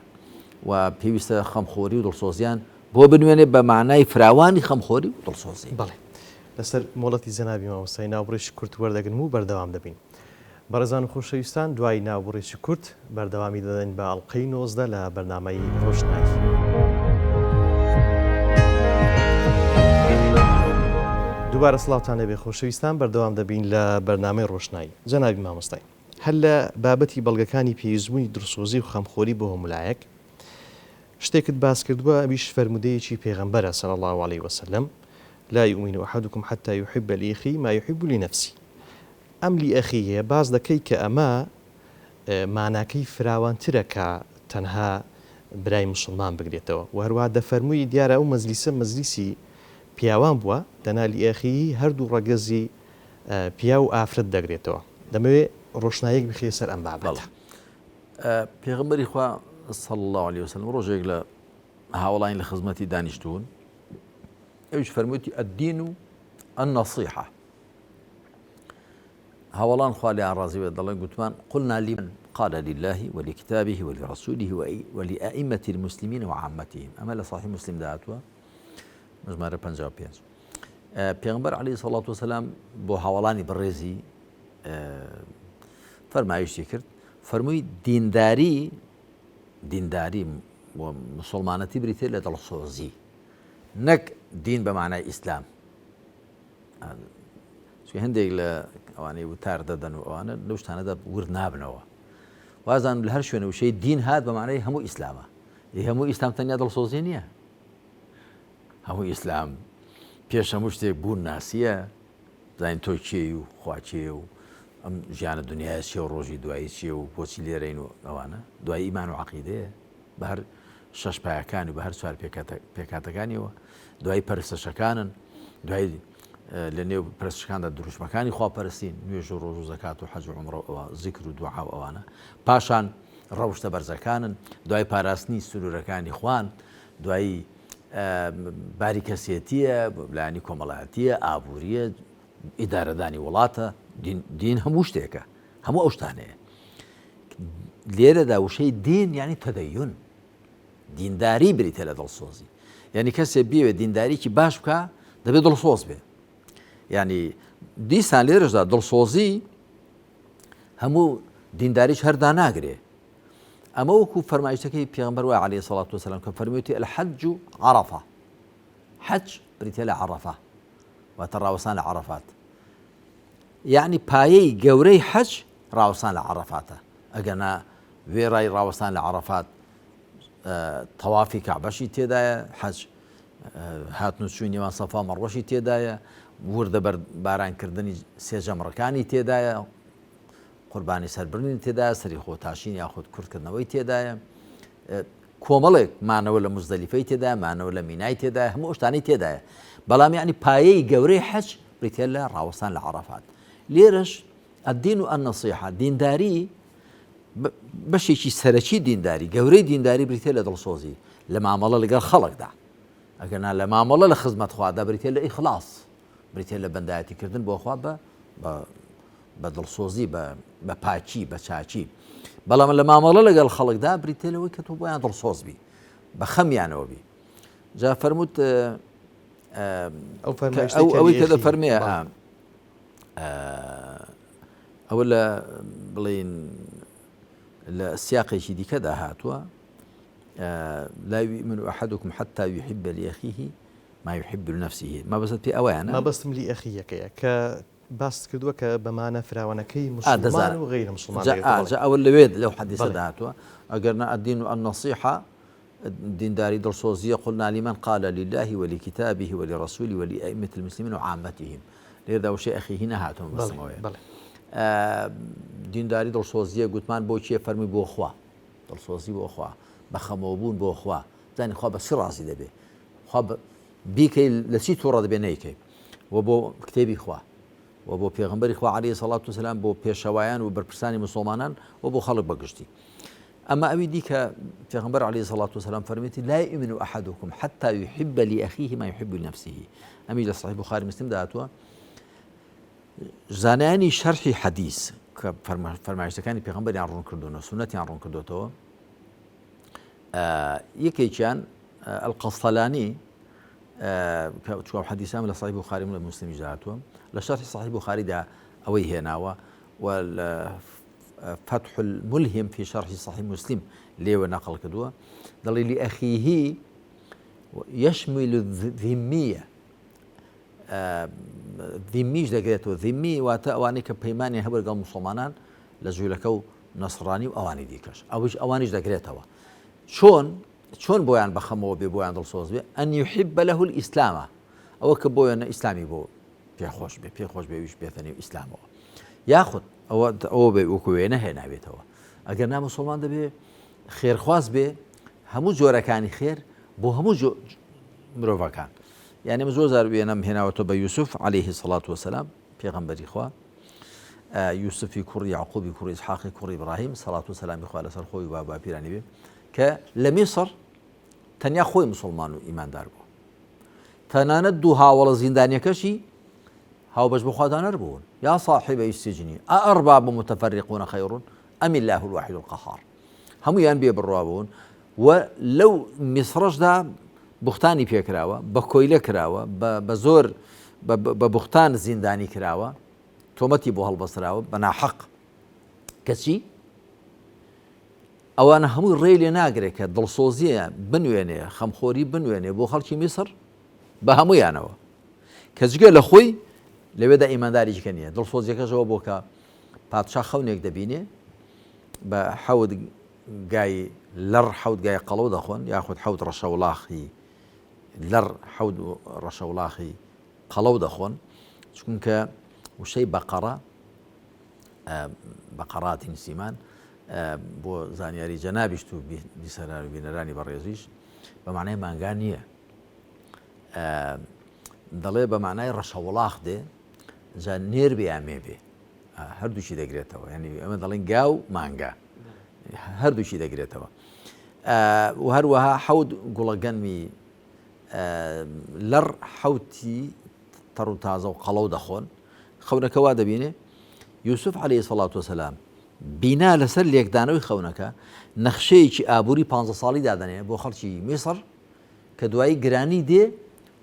Speaker 2: و پێویستە خەمخۆری و دڵسۆزیان بۆ بنوێنێ بە مانای فراوانی خەمخۆری و دڵسۆزی.
Speaker 1: بەڵێ لەسەر مۆڵەتی جەنابی مامۆستای ناوبڕێکی کورت وەردەگرم و بەردەوام دەبین. بەڕێزان و خۆشەویستان دوای ناوبڕێکی کورت بەردەوامی دەدەین بە ئەڵقەی 19 لە بەرنامەی ڕۆشنایی. دووبارە سڵاوتان لێبێ خۆشەویستان بەردەوام دەبین لە بەرنامەی ڕۆشنایی. جەنابی مامۆستای هەر لە بابەتی بەڵگەکانی پێویستبوونی دڵسۆزی و خەمخۆری بۆ هەموو لایەک شتێکت باس کردووە ئەویش فەرموودەیەکی پێغەمبەرە صلی اللە علیە وسلم لا یؤمن احدکم حتی یحب لاخیه ما یحب لنفسه ئەم لئخیه باس دەکەی کە ئەمە ماناکەی فراوانترە کە تەنها برای موسڵمان بگرێتەوە و هەروەها دەفەرمووی دیارە ئەو مەجلیسە مەجلیسی پیاوان بووە دەنا لئخیه هەردوو ڕەگەزی پیاو و ئافرەت دەگرێتەوە دەمەوێ ڕۆشناییەک بخەیە سەر ئەم بابەتە.
Speaker 2: پێغەمبەری خوا صلی اللە علیە وسلم ڕۆژێک لە هاوڵانی لە خزمەتی دانیشتوون ئەویش فەرموویەتی الدین النصیحە هاوڵان خوا لێیان ڕازی بێت دەڵێن گوتمان قلنا لمن قال لله ولكتابه ولرسوله ولأئمة المسلمين وعامتهم ئەمە لە صحیح مسلم داهاتووە ژمارە 55 پێغمبەر علیه الصلاة والسلام بۆ هاوڵانی بەڕێزی فەرمایشتی کرد فەرمووی دینداری دینداری و مسلمانەتی بریتە لە دڵسۆزی نەک دین بە مانای ئیسلام هەندێک لە ئەوانەی وتار دەدەن و ئەوانە لەو شتانەدا ورد نابنەوە وازان لە هەر شوێنە وشەی دین هات بە مانای هەموو ئیسلامە هەموو ئیسلام تەنیا دڵسۆزی نییە هەموو ئیسلام پێش هەموو شتێک بوون ناسیە بزانین تۆ کێی و خوا کێیە و ئەم ژیانە دنیایە چیە و ڕۆژی دوایی چیە و بۆچی لێرەین و ئەوانە دوای ئیمان و عەقیدەیە بە هەر شەش پایەکانی و بە هەر چوار پێکهاتەکانیەوە دوای پەرستەشەکانن دوای لە نێو پرسشکاندا دروشمەکانی خواپەرستین نوێژ و ڕۆژ و زەکات و حەج و عومڕە و زیکر و دوعا و ئەوانە پاشان ڕەوشتە بەرزەکانن دوای پاراستنی سنوورەکانی خوان دوایی باری کەسێتییە، لایەنی کۆمەڵایەتییە، ئابوورییە، ئیدارەدانی وڵاتە، دین هەموو شتێکە، هەموو ئەو شتانەیە. لێرەدا وشەی دین یعنی تەدەیون، دینداری بریتە لە دڵسۆزی. یعنی کەسێ بیەوێت دینداریکی باش بکە دەبێت دڵسۆز بێ یعنی دیسان لێرەشدا دڵسۆزی هەموو دینداریش هەردا ناگرێ ئەمە وەکو فەرمایشتەکەی پێغەمبەر وای عەلەیهی سەڵات وسلام کە فەرموویەتی الحج عەرەفە حەج بریتیە لە عەرەفە واتە ڕاوەستان لە عەرەفات یعنی پایەی گەورەی حەج ڕاوەستان لە عەرەفاتە ئەگەنا وێڕای ڕاوەستان لە عەرەفات تەوافی کەعبەشی تێدایە حەج هاتن و چووی نێوان سەفا مەڕوەشی تێدایە وردە بەر بارانکردنی سێجەمڕەکانی تێدایە قوربانی سەربڕینی تێدایە، سەری خۆتاشین یاخود کورتکردنەوەی تێدایە، کۆمەڵێک مانەوە لە موزدەلیفەی تێدایە، مانەوە لە مینای تێدایە، هەموو ئەو شتانەی تێدایە. بەڵام یعنی پایەی گەورەی حەج بریتیە لە ڕاوەستان لە عەرەفات. لێرەش الدین النصیحە، دینداری بەشێکی سەرەکی دینداری، گەورەی دینداری بریتیە لە دڵسۆزی لە مامەڵە لەگەڵ خەڵکدا. ئەگەرنا لە مامەڵە لە خزمەت خوادا بریتیە لە ئیخلاص، بریتیە لە بەندایەتیکردن بۆ خوا بە بە دڵسۆزی بە بە پاکی بە چاکی بەڵام لە مامەڵە لەگەڵ خەڵکدا بریتە لەوەی کە تۆ بۆیان دڵسۆز بی بە خەمیانەوە بی جا فەرمووت ئەو ئەوەی کە دەفەرمێ ئەوە لە بڵین لە سیاقێکی دیکەدا هاتووە لا يؤمن أحدكم حتى يحب لأخيه ما يحب لنفسه مەبەست پێ ئەوەیانە
Speaker 1: مەبەستم لی ئەخیەکەیە کە باست کردووە کە بە مانا فراوانەکەی موسڵمان و غەیرە موسڵمان
Speaker 2: دەگرێتەوە. جا جا ئەوە لەوێ لەو حەدیسەدا هاتووە ئەگەر نا الدین النصیحە دینداری دڵسۆزیە قلنا لمن قال لله ولکتابه ولرسوله ولأئمة المسلمین وعامتهم لێرەدا وشەی ئەخیه نەهاتووە مەبەستم ئەوەیە دینداری دڵسۆزیە گوتمان بۆ کێ فەرمی بۆ خوا دڵسۆزی بۆ خوا بەخەمەوە بوون بۆ خوا زانی خوا بە چی ڕازی دەبێ خوا بیکەی لە چی توڕە دەبێ نەیکەی و بۆ کتێبی خوا و بۆ پێغمبەری خوا عەلەیهی سەڵات وسلام بۆ پێشەوایان و بەرپرسانی مسلمانان و بۆ خەڵک بەگشتی ئەمە ئەوی دیکە پێغمبەر عەلەیهی سەڵات وسلام فەرمیتی لا يؤمن أحدكم حتى يحب لأخيه ما يحب لنفسه ئەمی لە صحیح بخاری مسلم داهاتووە زانایانی شەرحی حەدیث کە فەرمایشتەکانی پێغمبەریان ڕوون کردوونە سونەتیان ڕوون کردوێتەوە یەکێکیان القەسطەلانی کە چوار حەدیسام لە صحیح بخاری و لە مسلمیش هاتووە لە شەرحی صحیح بخاریدا ئەوەی هێناوە و لە فتح الملهم في شرح صحيح مسلم لێوە نەقل کردووە دەڵی لأخيه يشمل الذمية ذمیش دەگرێتەوە ذمی واتە ئەوانەی کە پەیمانیان هەبوو لەگەڵ موسڵمانان لە جوولەکە و نەسڕانی و ئەوانی دیکەش ئەوش ئەوانیش دەگرێتەوە چۆن چۆن بۆیان بەخەمەوە بێ بۆیان دڵسۆز بێ أن يحب له الإسلام ئەوە کە بۆیان ئیسلامی بۆ پێخۆش بێ پێخۆش بێ ویش بێتە نێو ئیسلامەوە یاخود ئەوە ئەوە بێ وەکو وێنە هێناوێتەوە ئەگەر نا مسلمان دەبێ خێرخواز بێ هەموو جۆرەکانی خێر بۆ هەموو مرۆڤەکان یانی من زۆر جار وێنەم هێناوەتەوە بە یوسف علیه الصلاة والسلام پێغەمبەری خوا یوسفی کوڕی یعقوبی کوڕی ئیسحاقی کوڕی ئیبراهیم سەڵات و سەلامی خوا لەسەر خۆی و باپیرانی بێ کە لە میسر تەنیا خۆی مسلمان و ئیماندار بوو تەنانەت دوو هاوڵە زیندانیەکەشی هاوبەش بەخوادانەر بوون یا صاحبی السجن أأرباب متفرقون خير أم الله الواحد القهار هەموویان بێ بڕوا بوون و لەو میسڕەشدا بوختانی پێکراوە، بە کۆیلە کراوە، بە زۆر بە بوختان زیندانی کراوە، تۆمەتی بۆ هەڵبەستراوە بە ناحەق. کەچی ئەوانە هەمووی ڕێی لێ ناگرێت کە دڵسۆزیە بنوێنێ، خەمخۆری بنوێنێ بۆ خەڵکی میسڕ بە هەموویانەوە. کە جگە لە خۆی لەوێدا ئیمانداری کە نییە. دڵسۆزیەکەشەوە بۆ کە پادشا خەونێک دەبینێ بە حەوت گای لەڕ حەوت گای قەڵەو دەخۆن یاخود حەوت ڕەشەوڵاخی لەڕ حەوت ڕەشەوڵاخی قەڵەو دەخۆن چونکە وشەی بەقەڕە بەقەڕاتی نسیمان بۆ زانیاری جەنابیشت و بیسەران و بینەرانی بەڕێزیش بە معنای مانگا نییە دەڵێ بە معنای ڕەشەوڵاخ دێ جا نێر بێ یا مێ بێ هەردووکی دەگرێتەوە یعنی ئەمە دەڵێن گا و مانگا هەردووکی دەگرێتەوە و هەروەها حەوت گوڵەگەنمی لەڕ حوتی تەڕ و تازە و قەڵەو دەخۆن خەونەکە وا دەبینێ یوسف عليه سەڵات وسلام بینا لەسەر لێکدانەوەی خەونەکە نەخشەیەکی ئابووری پ ساڵی دادەنێ بۆ خەڵکی میسر. کە دوایی گرانی دێ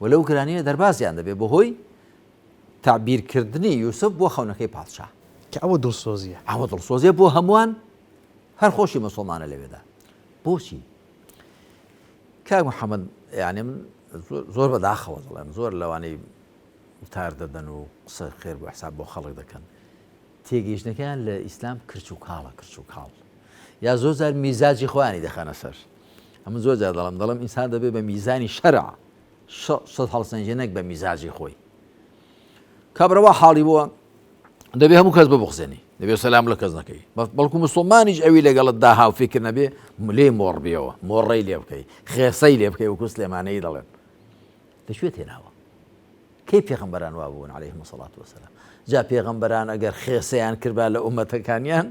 Speaker 2: و لەو گرانیە دەربازیان دەبێ بەهۆی تەعبیرکردنی یوسف بۆ خەونەکەی پادشا.
Speaker 1: کە ئەوە دڵسۆزیە.
Speaker 2: ئەوە دڵسۆزیە بۆ هەمووان هەر خۆشی مسوڵمانە لەوێدا. بۆچی؟ کاک محەممەد یعنی من زۆر بەداخەوە دەڵێم زۆر لەوانەی وتار دەدەن و قسە خێر بۆ حساب بۆ خەڵک دەکەن تێگەیشتنەکەیان لە ئیسلام کرچ و کاڵە کرچ و کاڵ یا زۆر جار میزاجی خۆیانی دەخەنە سەر ئەمن زۆر جار دەڵم دەڵم ئینسان دەبێ بە میزانی شەرع شت هەڵسەنگێ نەک بە میزاجی خۆی کابرا وا حاڵی بووە دەبێ هەموو کەس ببخزێنی دەبێ سەلام لە کەس نەکەی بەڵکو مسلمانیش ئەوی لەگەڵت دا هاو فکر نەبێ لێ مۆڕ بێەوە مۆڕەی لێ بکەی خێسەی لێ بکەی وەکو سلێمانەی دەڵێن لەکوێ تێناوە کەی پێغەمبەران وا بوون علیهم الصلاة والسلام جا پێغەمبەران ئەگەر خێسەیان کردبا لە ئومەتەکانیان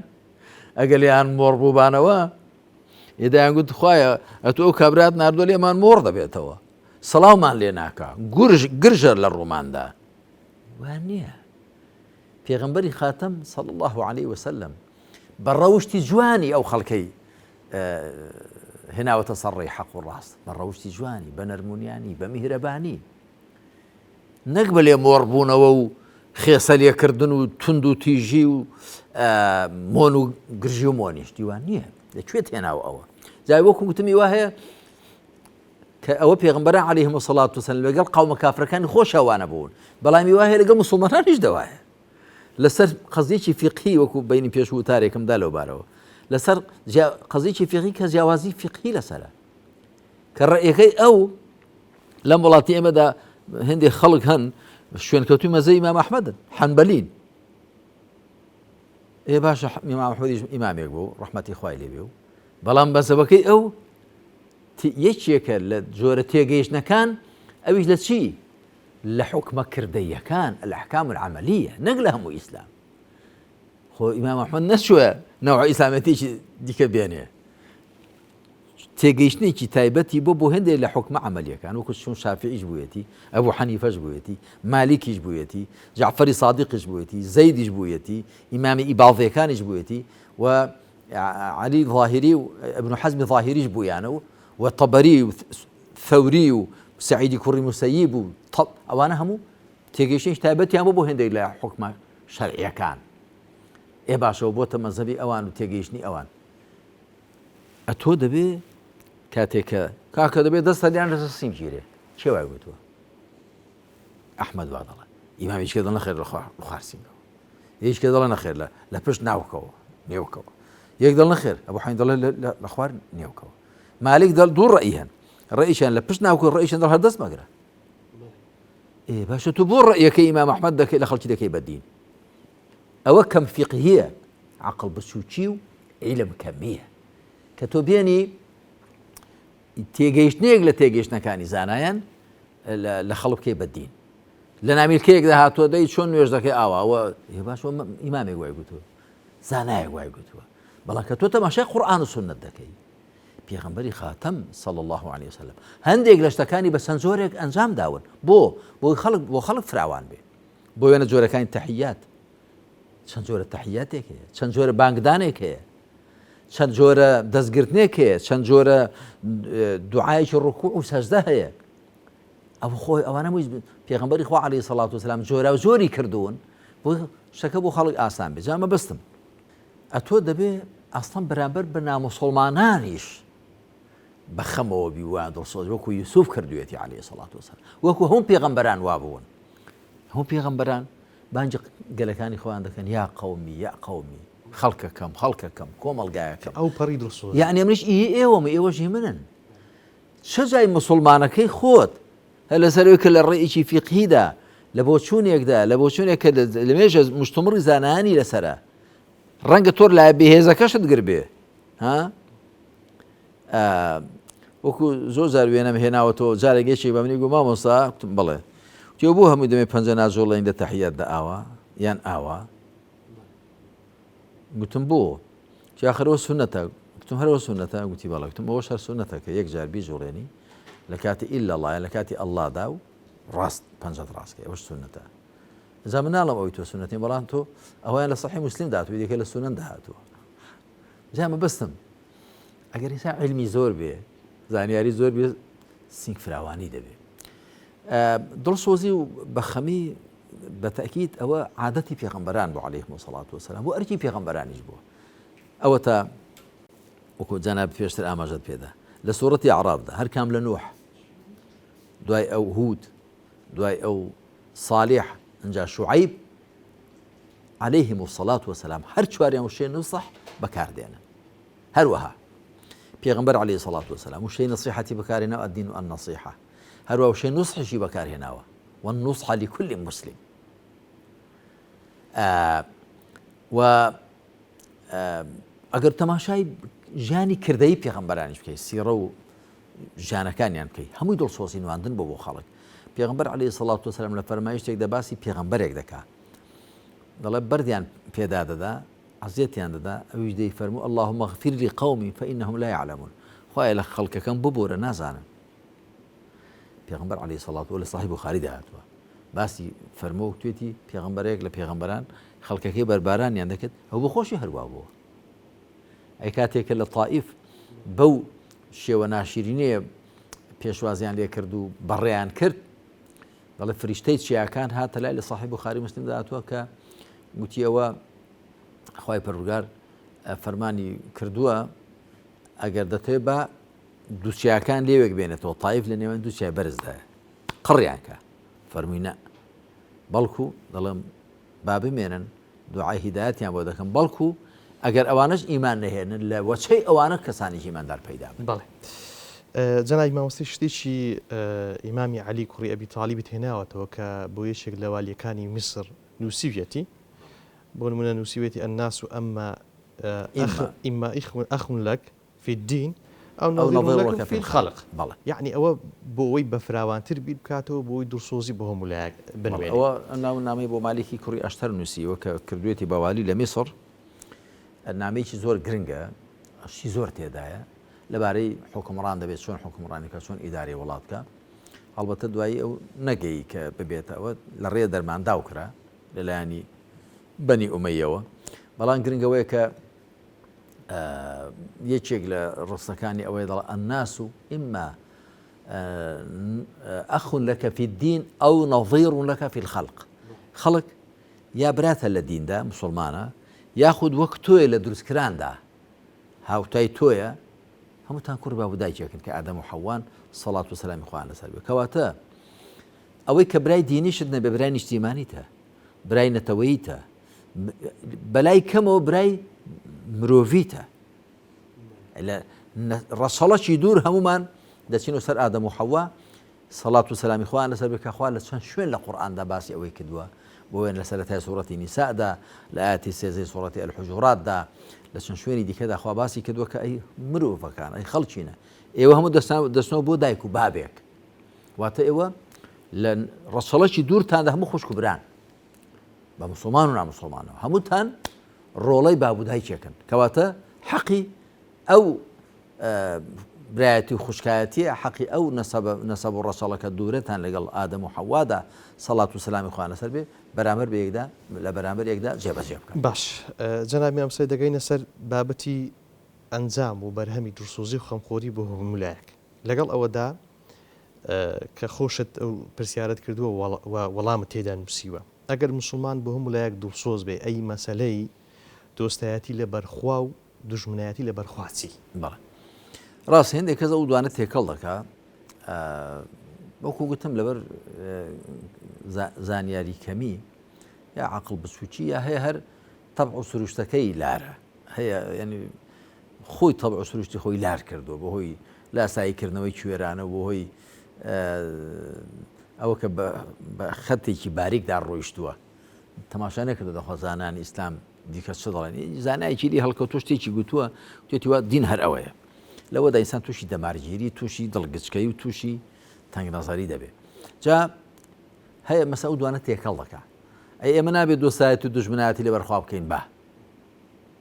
Speaker 2: ئەگەر لێیان مۆڕ بووبانەوە ئێدایان گوت خوایە ئەتۆ ئەو کابرات ناردووە لێمان مۆڕ دەبێتەوە سڵاومان لێ ناکا گورژ گرژە لە ڕووماندا وان نییە پێغەمبەری خاتەم صلی الله عليه وسلم بە ڕەوشی جوانی ئەو خەڵکەی هێناوەتە سەر ڕێی حەق و ڕاست بە ڕەوشی جوانی بە نەرمونیانی بە میهرەبانی نەک بە لێ مۆڕبوونەوە و خێسە لێکردن و توند و تیژی و مۆن و گرژی و مۆنیش دیوان نییە لەکوێ تێناوە ئەوە جای وەکو گوتمی وا هەیە کە ئەوە پێغمبەران علیهم الصلاة والسلام لەگەڵ قەومە کافرەکانی خۆشەوانە بوون بەڵامی وا هەیە لەگەڵ مسلمانانیش دەوایە لەسەر قەزیەکی فیقهی وەکو بەینی پێش وتارێکم دا لەو بارەوە لەسەر قەزیەکی فیقهی کە جیاوازی فیقهی لەسەرە کە ڕێیەکەی ئەو لەم وڵاتی ئێمەدا هەندێک خەڵک هەن شوێنکەوتوی مەزەی ئیمام ئەحمەدن حەنبەلین ئێ باشە ئیمام ئەحمەدیش ئیمامێک بوو ڕەحمەتی خوای لێبێ و بەڵام مەزەبەکەی ئەو یەکێکە لە جۆرە تێگەیشتنەکان ئەویش لە چی لە حوکمە کردەییەکان، الاحکام العملیە، نەک لە هەموو ئیسلام. خۆ ئیمام ئەحمەد نەچووە نەوع ئیسلامەتێکی دیکە بێنێ. تێگەیشتنێکی تایبەتی بۆ بۆ هەندێک لە حکمە عملیەکان وەکو چون شافعیش بوویەتی ئەبوو حەنیفەش بوویەتی مالیکیش بوویەتی جعفەری سادقیش بوویەتی زەیدیش بوویەتی ئیمامی ئیباضیەکانیش بوویەتی و علی ظاهری و ابن حزم ظاهریش بوویانە و و طبری و ثەوری و سەعیدی کوڕی موسەییب و تەڵ ئەوانە هەموو تێگەیشتنێکی تایبەتیان بوو بۆ هێندێک لە حوکمە شەرعیەکان. ئێ باشەوە بۆتە مەزهەبی ئەوان و تێگەیشتنی ئەوان. ئەتۆ دەبێ کاتێک کە کاکە دەبێ دەست هەلیان لەسەر سینگ گیرێ کێ وای گوتووە؟ ئەحمەد وا دەڵێ ئیمامیش کە دەڵێ نەخێر لە خوار سینگەوە یەکێک کە دەڵێ نەخێر لە لە پشت ناوکەوە نێوکەوە یەک دەڵ نەخێر ئەبوو حەنیفە دەڵێ لە خوار نێوکەوە مالیک دەڵ دوو ڕەئی هەن ڕەئیشیان لە پشت ناوکە ڕەئیشیان دەڵ هەر دەست مەگرە ئێ باشە تۆ بۆ ڕەئیەکەی ئیمام ئەحمەد دەکەی لە خەڵکی دەکەی بە دین ئەوە کەم فیقهیە عقل بچووکی و عیلم کەمیە کە تۆ بێنی تێگەیشتنێک لە تێگەیشتنەکانی زانایان لە خەڵک بکەی بە دین لە نامیلکەیەکدا هاتووە دەی چۆن نوێژ دەکەی ئاوا ئەوە باش ئیمامێک وای گوتووە زانایەک وای گوتووە بەڵام کە تۆ تەماشای قورئان و سوننەت دەکەی پێغەمبەری خاتەم صلی الله علیه وسلم هەندێک لە شتەکانی بە چەند جۆرێک ئەنجام داون بۆ بۆ خەڵک بۆ خەڵک فراوان بێ بۆ وێنە جۆرەکانی تەحیات چەند جۆرە تەحیاتێک هەیە چەند جۆرە بانگدانێک هەیە چەند جۆرە دەستگرتنێک هەیە چەند جۆرە دوعایەکی ڕکوع و سەجدە هەیە ئەو خۆی ئەوانە مووی پێغمبەری خوا عەلەیهی سەڵات وسلام جۆرا و زۆری کردوون بۆ شتەکە بۆ خەڵک ئاسان بێ جا مەبەستم ئەتۆ دەبێ ئەسڵەن بەرامبەر بە ناموسڵمانانیش بە خەمەوە بی وایان دڵسۆز وەکو یوسف کردوێتی عەلەیهی سەڵات وسلام وەکو هەموو پێغەمبەران وابوون هەموو پێغەمبەران بانگی گەلەکانی خۆیان دەکەن یا قەومی یا قەومی خەڵکەکەم خەڵکەکەم کۆمەڵگایەکەم
Speaker 1: ئەو پەڕی دڵسۆز
Speaker 2: یعنی منیش ئی ئێوەم ئێوەش هی منن چ جای موسوڵمانەکەی خۆت هەر لەسەر ئەوەی کە لە ڕێیەکی فیقهیدا، لە بۆچوونێکدا، لە بۆچوونێک کە لەمێژە مشتومڕی زانایانی لەسەرە، ڕەنگە تۆ لایە بەهێزەکەشت گر بێ، ها؟ وەکو زۆر جار وێنەم هێناوەتەوە، جارێک یەکێک بە منی گوت مامۆستا، گوتم بەڵێ. وتی بۆ هەموو دەمێ پەنجە ناجوڵێین لە تەحیاتدا ئاوا یان ئاوا؟ گوتم بۆ؟ وتی ئاخر ئەوە سوننەتە. گوتم هەر ئەوە سوننەتە؟ گوتی بەڵێ. گوتم ئەوەش هەر سوننەتە کە یەک جار بیجوڵێنی لە کاتی ئیلا اللە یان لە کاتی ئەڵڵادا و ڕاست پەنجەت ڕاست کەی ئەوەش سوننەتە. جا من ناڵێم ئەوەی تۆ سوننەت نییە بەڵام تۆ ئەوەیان لە سەحیح موسلیم هاتووە دیکە لە سوننەدا هاتووە. جا مەبەستم ئەگەر ئینسان عیلمی زۆر بێ زانیاری زۆر بێ. سینگ فراوانی دەبێ. دڵسۆزی و بەخەمی بە تەئکید ئەوە عادەتی پێغەمبەران بوو عەلەیهم الصلاة والسلام بۆ ئەرکی پێغەمبەرانیش بووە. ئەوەتا وەکو جەنابت پێشتر ئاماژەت پێدا لە سوڕەتی ئەعرافدا هەر کام لە نوح دوای ئەو هود دوای ئەو صالح ئینجا شعیب عەلەیهم الصلاة والسلام هەر چواریان وشەی نوسح بەکاردێنن. هەروەها پێغەمبەر عەلەیهی سەڵات وەسەلام وشەی نەسیحەتی بەکارهێناوە الدین النصیحە هەروە وشەی نوسحیشی بەکارهێناوە والنصح لكل مسلم و ئەگەر تەماشای ژیانی کردەی پێغەمبەرانیش بکەی سیڕە و ژیانەکانیان بکەی هەمووی دڵسۆزی نواندن بۆ بۆ خەڵک پێغمبەر عەلەیهی سەڵات وسلام لە فەرمایشتێکدا باسی پێغەمبەرێک دەکا دەڵێ بەردیان پێدا دەدا عەزیەتیان دەدا، ئەویش دەیفەرموو، اللهم اغفر لقومی فانهم لا یعلمون، خوایە لە خەڵکەکەم ببورە نازانن. پێغەمبەر علیە الصلوة و لە صحیح بوخاریدا هاتووە باسی فەرموو وتوێتی پێغەمبەرێک لە پێغەمبەران خەڵکەکەی بەربارانیان دەکرد ئەو بۆ خۆشی هەروا بووە. ئەی کاتێک کە لە تائیف بەو شێوە ناشیرینەیە پێشوازیان لێکرد و بەڕێیان کرد دەڵێ فریشتەی چیاکان هاتە لای لە صحیح بوخاری مسلمدا هاتووە کە گوتی ئەوە خوای پەروەردگار فەرمانی کردووە ئەگەر دەتەوێت با دوو چیاکان لێوێک بێنێتەوە تایف لە نێوان دوو چیای بەرزدایە قڕیان کە فەرمووی نە بەڵکو دەڵێم با بمێنن دوعای هیدایەتیان بۆ دەکەم بەڵکو ئەگەر ئەوانەش ئیمان نەهێنن لە وەچەی ئەوانە کەسانی ئیماندار پەیدا بن.
Speaker 1: بەڵێ جەنابی مامۆستای شتێکی ئیمامی عەلی کوڕی ئەبی تالیبت هێناوەتەوە کە بۆ یەکێک لە والیەکانی میسر نووسیویەتی بۆ نمونە نووسیوێتی الناس اما اما اخ لک فی الدین او نظیر لکم فی الخلق
Speaker 2: بەڵێ.
Speaker 1: یەعنی ئەوە بۆ ئەوەی بە فراوانتر بیر بکاتەوە بۆ ئەوەی دڵسۆزی بۆ هەموو لایەک
Speaker 2: بنوێنێ. ئەوە ناو نامەی بۆ مالیکی کوڕی ئەشتەر نووسیوە کە کردوێتی بە والی لە میسڕ نامەیەکی زۆر گرنگە شتی زۆر تێدایە لەبارەی حوکمڕان دەبێت چۆن حوکمڕانی بکات چۆن ئیدارەی وڵات بکات هەڵبەتە دوایی ئەو نەگەی کە ببێتەوە لە ڕێ دەرمانداو کرا لەلایەنی بەنی ئومەیەوە بەڵام گرنگەوەیە کە یەکێک لە ڕستەکانی ئەوەیە دەڵێ الناس إما أخ لك في الدين أو نظير لك في الخلق خەڵک یا براتە لە دیندا مسلمانە یاخود وەک تۆیە لە دروستکراندا هاوتای تۆیە هەمووتان کوڕی باب و دایکێکن کە ئادەم و حەوان سەڵات و سەلامی خوایان لەسەر بێ کەواتە ئەوەی کە برای دینیشت نەبێ برای نیشتیمانیتە برای نەتەوەیتە بەلای کەمەوە برای مرۆڤیتە لە ڕەچەڵەکی دوور هەمومان دەچین و سەر ئادەم و حەوا سەڵات و سەلامی خوایان لەسەر بێت کە خوا لە چەند شوێن لە قورئاندا باسی ئەوەی کردووە بۆ وێنە لە سەرەتای سوڕەتی نیساءدا لە ئایەتی سێزەی سوڕەتی الحجوراتدا لە چەند شوێنی دیکەدا خوا باسی کردووە کە ئەی مرۆڤەکان ئەی خەڵکینە ئێوە هەموو دەستان دەستنەوە بۆ دایک و بابێک واتە ئێوە لە ڕەچەڵەکی دوورتاندا هەموو خوشک و بران بە مسلمان و نامسلمانەوە هەمووتان ڕۆڵەی باب و دایکێکن کەواتە حەقی ئەو برایەتی و خوشکایەتیە حەقی ئەو نەسەبە نەسەب و ڕەچەڵەکە دوورەتان لەگەڵ ئادەم و حەوادا سەڵات و سەلامی خوایان لەسەر بێ بەرامبەر بە یەکدا لە بەرامبەر یەکدا جێبەجێ بکەن.
Speaker 1: باش جەنابی مامۆستای دەگەینە سەر بابەتی ئەنجام و بەرهەمی دڵسۆزی و خەمخۆری بۆ هەموو لایەک لەگەڵ ئەوەدا کە خۆشت ئەو پرسیارەت کردووە و وەڵامت تێدا نووسیوە ئەگەر موسڵمان بۆ هەموو لایەک دڵسۆز بێ ئەی مەسەلەی دۆستایەتی لەبەر خوا و دوژمنایەتی لەبەر خوا چی؟
Speaker 2: بەڵێ ڕاست هێندێک کەس ئەو دوانە تێکەڵ دەکا وەکو گوتم لەبەر زانیاری کەمی یا عقل بچوکی یا هەیە هەر تەبع و سروشتەکەی لارە هەیە ینی خۆی تەبع و سروشتی خۆی لار کردو بەهۆی لاساییکردنەوەی کوێرانە بۆ هۆی ئەوە کە بە خەتێکی باریکدا ڕۆیشتووە تەماشا نەکردو دەخوا زانانی ئیسلام دیکە چ دەڵێن زانایەکی لی هەڵکەوتو شتێکی گوتووە توێتی وا دین هەر ئەوەیە لەوەدا ئینسان تووشی دەمارگیری تووشی دڵگچکەی و تووشی تەنگ نەزەری دەبێ جا هەیە مەسە ئەو دوانە تێکەڵ دەکا ئەی ئێمە نابێت دۆستایەت و دوژمنایەتی لەبەر خوا بکەین با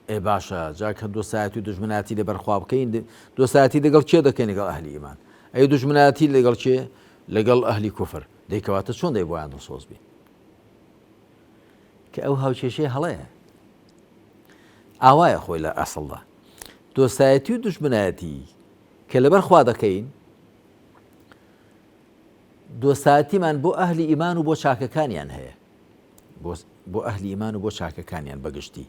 Speaker 2: ئێ باشە جا کە دۆستایەتی و دوژمنایەتی لەبەر خوا بکەین دۆستایەتی لەگەڵ کێ دەکەین لەگەڵ ئەهلی ئیمان ئەی دوژمنایەتی لەگەڵ کێ لەگەڵ ئەهلی کوفر دەی کەواتە چۆن دەی بۆیان دڵسۆز بین کە ئەو هاوکێشەیە هەڵەیە. ئاوایە خۆی لە ئەسڵدا. دۆستایەتی و دوژمنایەتی کە لەبەر خوا دەکەین. دۆستایەتیمان بۆ ئەهلی ئیمان و بۆ چاکەکانیان هەیە بۆ ئەهلی ئیمان و بۆ چاکەکانیان بەگشتی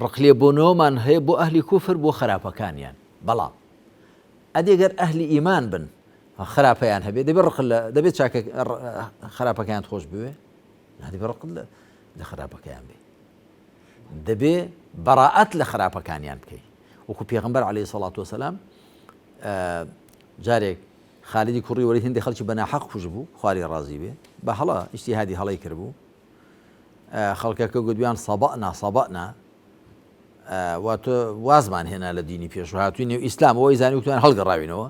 Speaker 2: ڕقلێبوونەوەمان هەیە بۆ ئەهلی کوفر بۆ خراپەکانیان بەڵام ئەدی گەر ئەهلی ئیمان بن خراپەیان هەبێ دەبێت ڕق لە دەبێت چاکە خراپەکەیان خۆش بوێ نادەبێت ڕق لە خراپەکەیان بێ دەبێ بەڕائەت لە خراپەکانیان بکەی وەکو پێغمبەر عليه سەڵات وسلام جارێک خالیدی کوڕی وەلید هەندێک خەڵکی بە ناحەق کوشتبوو، خوا لێی ڕازی بێ، بە هەڵە ئیجتیهادی هەڵەی کردبوو، خەڵکەکە گوتبیان صبأنا صبأنا، واتە وازمان هێنا لە دینی پێشوو هاتووین نێو ئیسلام، ئەوەی زانی وتویان هەڵگەڕاوینەوە،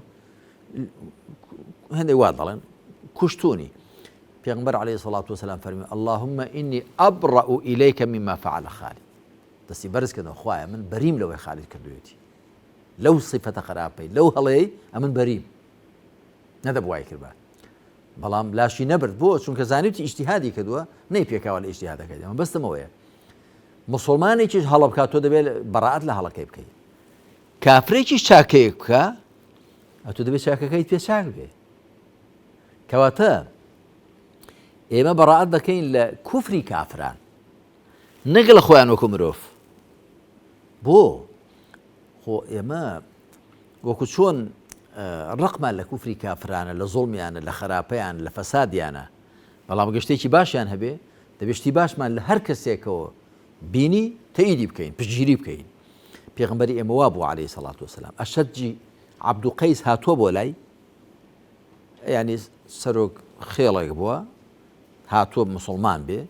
Speaker 2: هەندێک وا دەڵێن کوشتونی. پێغمبەر علیه الصلاة والسلام فەرمی اللهم إني أبرأ إليك مما فعل خالد دەستی بەرز کردەوە خوایە من بەریم لەوەی خالد کردوێتی لەو سیفەتە خراپەی لەو هەڵەیەی ئەمن بەریم نەدەبوو وای کردبا بەڵام لاشی نەبرد بۆ چونکە زانیوتی ئیجتیهادی کردووە نەی پێکاوە لە ئیجتیهادەکەی ئەمە بەستمەوەیە مسلمانێکیش هەڵە بکات تۆ دەبێت بەڕات لە هەڵەکەی بکەیت کافرێکیش چاکەیەک بکە ئەتۆ دەبێت چاکەکەیت پێ چاک بێ کەواتە ئێمە بەڕات دەکەین لە کوفری کافران نەک لە خۆیان وەکو مرۆڤ بۆ؟ خۆ ئێمە وەکو چۆن ڕقمان لە کوفری کافرانە لە زوڵمیانە لە خراپەیان لە فەسادیانە بەڵام گە شتێکی باشیان هەبێ دەبێ شتی باشمان لە هەر کەسێکەوە بینی تەئیدی بکەین پشتگیری بکەین پێغمبەری ئێمە وا بوو عەلەیهی سەڵات وسلام ئەشەجی عەبدوقەیس هاتووە بۆ لای ینی سەرۆک خێڵێک بووە هاتووە مسلمان بێ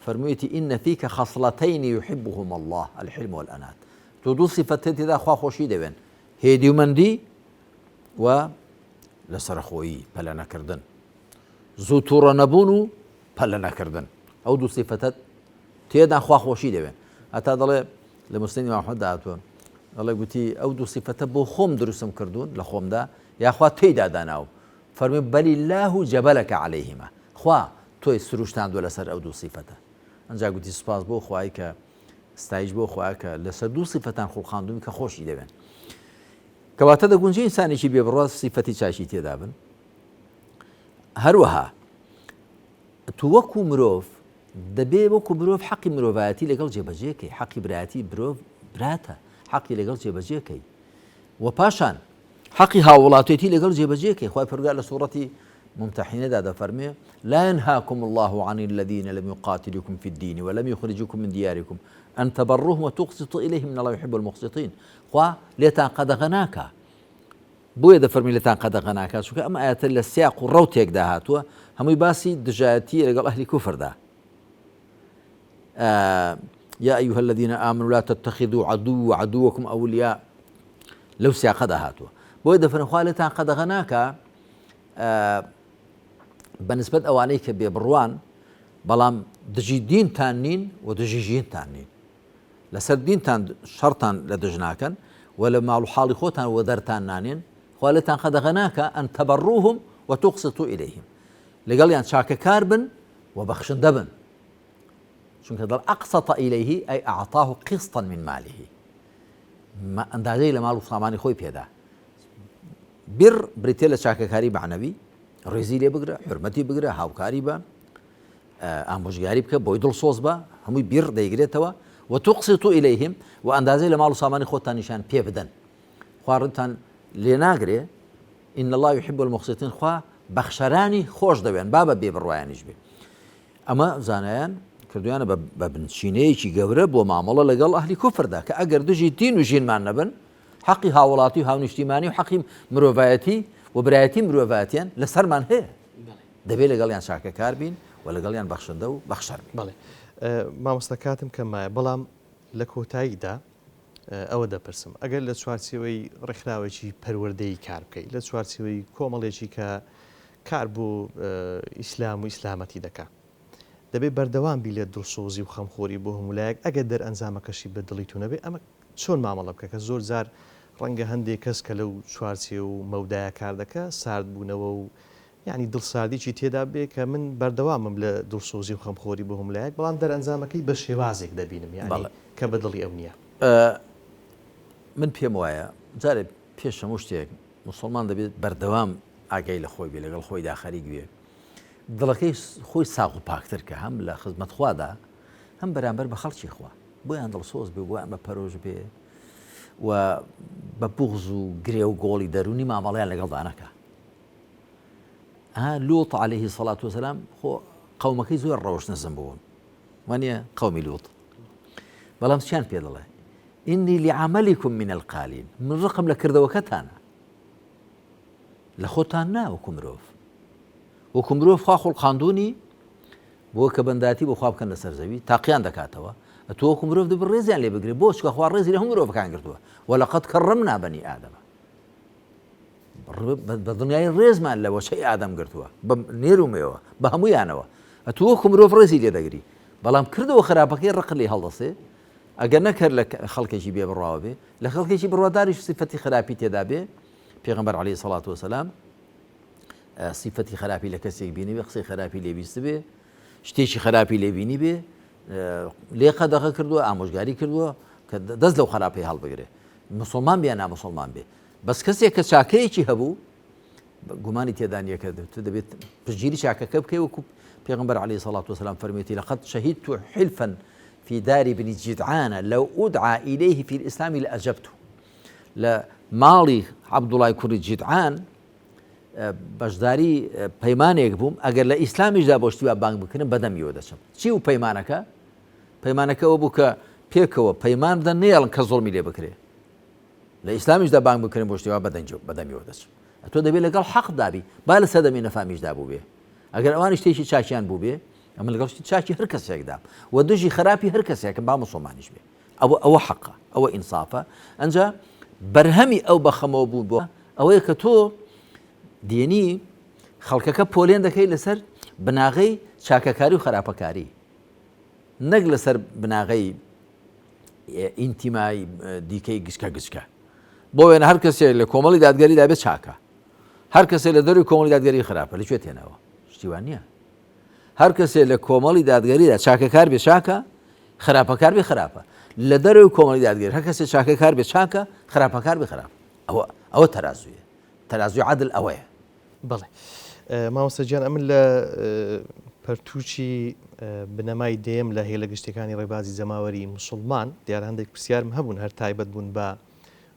Speaker 2: فەرموویەتی، ان فیک خصلتین یحبهما اللە الحلم والانات، تۆ دوو سیفەتت تێدا خوا خۆشی دەوێن، هێدی و مەندی و لەسەرخۆیی، پەلە نەکردن، زوو تووڕە نەبوون و پەلە نەکردن، ئەو دوو سیفەتەت تێدا خوا خۆشی دەوێن. هەتا دەڵێ لە مسلم ئیمام ئەحمەد هاتووە دەڵێ گوتی ئەو دوو سیفەتە بۆ خۆم دروستم کردوون لە خۆمدا یاخوا تێیدا داناوم فەرمی بل اللە جبلک علیهما خوا تۆی سروشتاندوە لەسەر ئەو دوو سیفەتە ئەنجا گوتی سوپاس بۆ خوای کە ستایش بۆ خوا کە لەسەر دوو سیفەتان خوڵقاندووم کە خۆشی دەوێن کەواتە دەگونجێ ئینسانێکی بێبڕوا سیفەتی چاکی تێدا بن هەروەها تو وەکو مرۆڤ دەبێ وەکو مرۆڤ حەقی مرۆڤایەتی لەگەڵ جێبەجێکەی حەقی برایەتی مرۆڤ براتە حەقی لەگەڵ جێبەجێکەی و پاشان حەقی هاووڵاتێتی لەگەڵ جێبەجێ کەی، خوای پەروەردگار لە سوڕەتی ممتحینەدا دەفەرموێ، لا ينهاكم الله عن الذين لم يقاتلوكم في الدين ولم يخرجوكم من دياركم أن تبروهم وتقسطوا إليهم إن الله يحب المقسطين خوا لێتان قەدەغە ناکا بۆیە دەفەرمی لێتان قەدەغە ناکا چونکە ئەم ئاەتە لە سیاق و ڕەوتێکدا هاتووە هەمووی باسی دژایەتی لەگەڵ ئەهلی کوفردا یا أيها الذين آمنوا لا تتخذوا عدو وعدوكم أولياء لەو سیاقەدا هاتووە بۆیە دەفەرموێ خوا لێتان قەدەغە ناکا بە نسبەت ئەوانەی کە بێبڕوان بەڵام دژی دینتان نین و دژی ژینتان نین لەسەر دینتان شەڕتان لە دژ ناکەن و لە ماڵ و حاڵی خۆتان وەدەرتان نانێن خوا لێتان قەدەغە ناکا أن تبروهم وتقسطوا إليهم لەگەڵیان چاکەکار بن و بەخشندە بن چونکە دەڵ أقسط إليه أي أعطاه قسطا من ماله ئەندازەی لە ماڵ و سامانی خۆی پێدا بر بریتە لە چاکەکاری معنەوی ڕێزی لێ بگرە حرمەتی بگرە هاوکاری بە ئامۆژگاری بکە بۆی دڵسۆز بە هەمووی بیر دەیگرێتەوە و تقسطوا إليهم و ئەندازەی لە ماڵ و سامانی خۆتانیشان پێ بدەن خواردتان لێ ناگرێ إن الله يحب المقسطين خوا بەخشەرانی خۆش دەوێن با بە بێ بڕوایانیش بێ ئەمە زانایان کردویانە بە بنچینەیەکی گەورە بۆ مامەڵە لەگەڵ ئەهلی کوفردا کە ئەگەر دژی دین و ژینمان نەبن حەقی هاوڵاتی و هاونیشتیمانی و حەقی مرۆڤایەتی و برایەتی مرۆڤایەتیان لەسەرمان هەیە دەبێت لەگەڵیان چاکەکار بین و لەگەڵیان بەخشندە و بەخشەر بین.
Speaker 1: بەڵێ مامۆستا کاتم کەم مایە بەڵام لە کۆتاییدا ئەوە دەپرسم ئەگەر لە چوارچێوەی ڕێکخراوێکی پەروەردەیی کار بکەی لە چوارچێوەی کۆمەڵێکی کە کار بۆ ئیسلام و ئیسلامەتی دەکا دەبێ بەردەوام بی لە دڵسۆزی و خەمخۆری بۆ هەموو لایەک ئەگەر دەرئەنجامەکەشی بە دڵی تو نەبێ ئەمە چۆن مامەڵە بکە کە زۆر جار ڕەنگە هەندێک کەس کە لەو چوارچێوە و مەودایە کار دەکا ساردبوونەوە و یانی دڵساردیی تێدا بێ کە من بەردەوامم لە دڵسۆزی و خەمخۆری بۆ هەموو لایەک، بەڵام دەرئەنجامەکەی بە شێوازێک دەبینم یانی کە بە دڵی ئەو نییە.
Speaker 2: من پێم وایە جارێ پێش هەموو شتێک موسڵمان دەبێت بەردەوام. ئاگای لە خۆی بێ لەگەڵ خۆیدا خەریک بێ دڵەکەی خۆی ساغ و پاکتر کە هەم لە خزمەت خوادا هەم بەرامبەر بە خەڵکی خوا بۆیان دڵسۆز بێ بۆیان بە پەرۆش بێ و بە بوغز و گرێ و گۆڵی دەرونی مامەڵیان لەگەڵدا نەکا لوط عليه سەڵات وسلام خۆ قەومەکەی زۆر ڕەوش نزم بوون وانە قومی لوط بەڵام چیان پێ دەڵێ إني لعملكم من القالین من ڕقم لە کردەوەکەتانە لە خۆتان نا وەکو مرۆڤ وەکو مرۆڤ خوا خوڵقاندونی بۆ کە بەنداتی بۆ خوا بکەن لەسەر زەوی تاقیان دەکاتەوە ئەتۆ وەکو مرۆڤ دەبێ ڕێزیان لێ بگرێ بۆ چکە خوا ڕێزی لە هەموو مرۆڤەکان گرتووە ولقد كرمنا بني آدم بە دڵنیایی ڕێزمان لە وەچەی ئادەم گرتووە بە نێر و مێوە بە هەمویانەوە ئەتۆ وەکو مرۆڤ ڕێزی لێ دەگری بەڵام کردەوە خراپەکەی ڕق لێ هەڵدەسێ ئەگەر نەکەر لە خەڵکێکی بێ بڕواوە بێ لە خەڵکێکی بڕواداریش سیفەتی خراپی تێدا بێ پێغەمبەر عەلەیهی سەڵات وەسەلام سیفەتی خراپی لە کەسێک بینی بێ قسەی خراپی لێ بیستبێ شتێکی خراپی لێ بینی بێ لێ قەدەغە کردووە ئامۆژگاری کردووە کە دەست لەو خراپەی هەڵبگرێ مسلمان بێ نامسلمان بێ بەس کەسێک کە چاکەیەکی هەبوو گومانی تێدا نییە کە تۆ دەبێت پشتگیری چاکەکە بکەی وەکو پێغمبەر علیه الصلاة والسلام فەرموویەتی لقد شهدت حلفا في دار بن جدعان لو أدعى إليه في الإسلام لأجبته لە ماڵی عەبدوڵای کوڕی جیدعان بەشداری پەیمانێک بووم ئەگەر لە ئیسلامیشدا بۆ شتی وا بانگ بکرم بەدەمیەوە دەچم چی و پەیمانەکە پەیمانەکە ئەوە بوو کە پێکەوە پەیمان بدەن نەیەڵن کە زوڵمی لێ بکرێ لە ئیسلامیشدا بانگ بکرێن بۆ شتی وا بەدەمیەوە دەچم ئەتۆ دەبێت لەگەڵ حەقدا بی با لە سەردەمی نەفامیشدا بووبێ ئەگەر ئەوانی شتێکی چاکیان بووبێ ئەمن لەگەڵ شتی چاکی هەر کەسێکدا و دژی خراپی هەر کەسێکم با مسلمانیش بێ ئەوە ئەوە حەقە ئەوە ئینسافە ئەنجا بەرهەمی ئەو بەخەمەوە بوون بۆ ئەوەیە کە تۆ دێنی خەڵکەکە پۆلێن دەکەی لەسەر بناغەی چاکەکاری و خراپەکاری نەک لەسەر بناغەی ئینتیمای دیکەی گچکە گچکە بۆ وێنە هەر کەسێک لە کۆمەڵی دادگەریدا بێت چاکە هەر کەسێک لە دەروی کۆمەڵی دادگەری خراپە لە کوێ تێنەوە شتیوان نییە هەر کەسێ لە کۆمەڵی دادگەریدا چاکەکار بێ چاکە، خراپەکار بێ خراپە. لە دەرەوەی کۆمەڵی دادگەری هەر کەسێ چاکەکار بێ چاکە، خراپەکار بێ خراپە. ئەوە ئەوە تەرازوویە. تەرازووی عەدل ئەوەیە.
Speaker 1: بەڵێ مامۆستا گیان ئەمن لە پەرتووکی بنەمای دەیەم لە هێلە گشتیەکانی ڕێبازی جەماوەری موسوڵمان دیارە هەندێک پرسیارم هەبوون هەر تایبەت بوون بە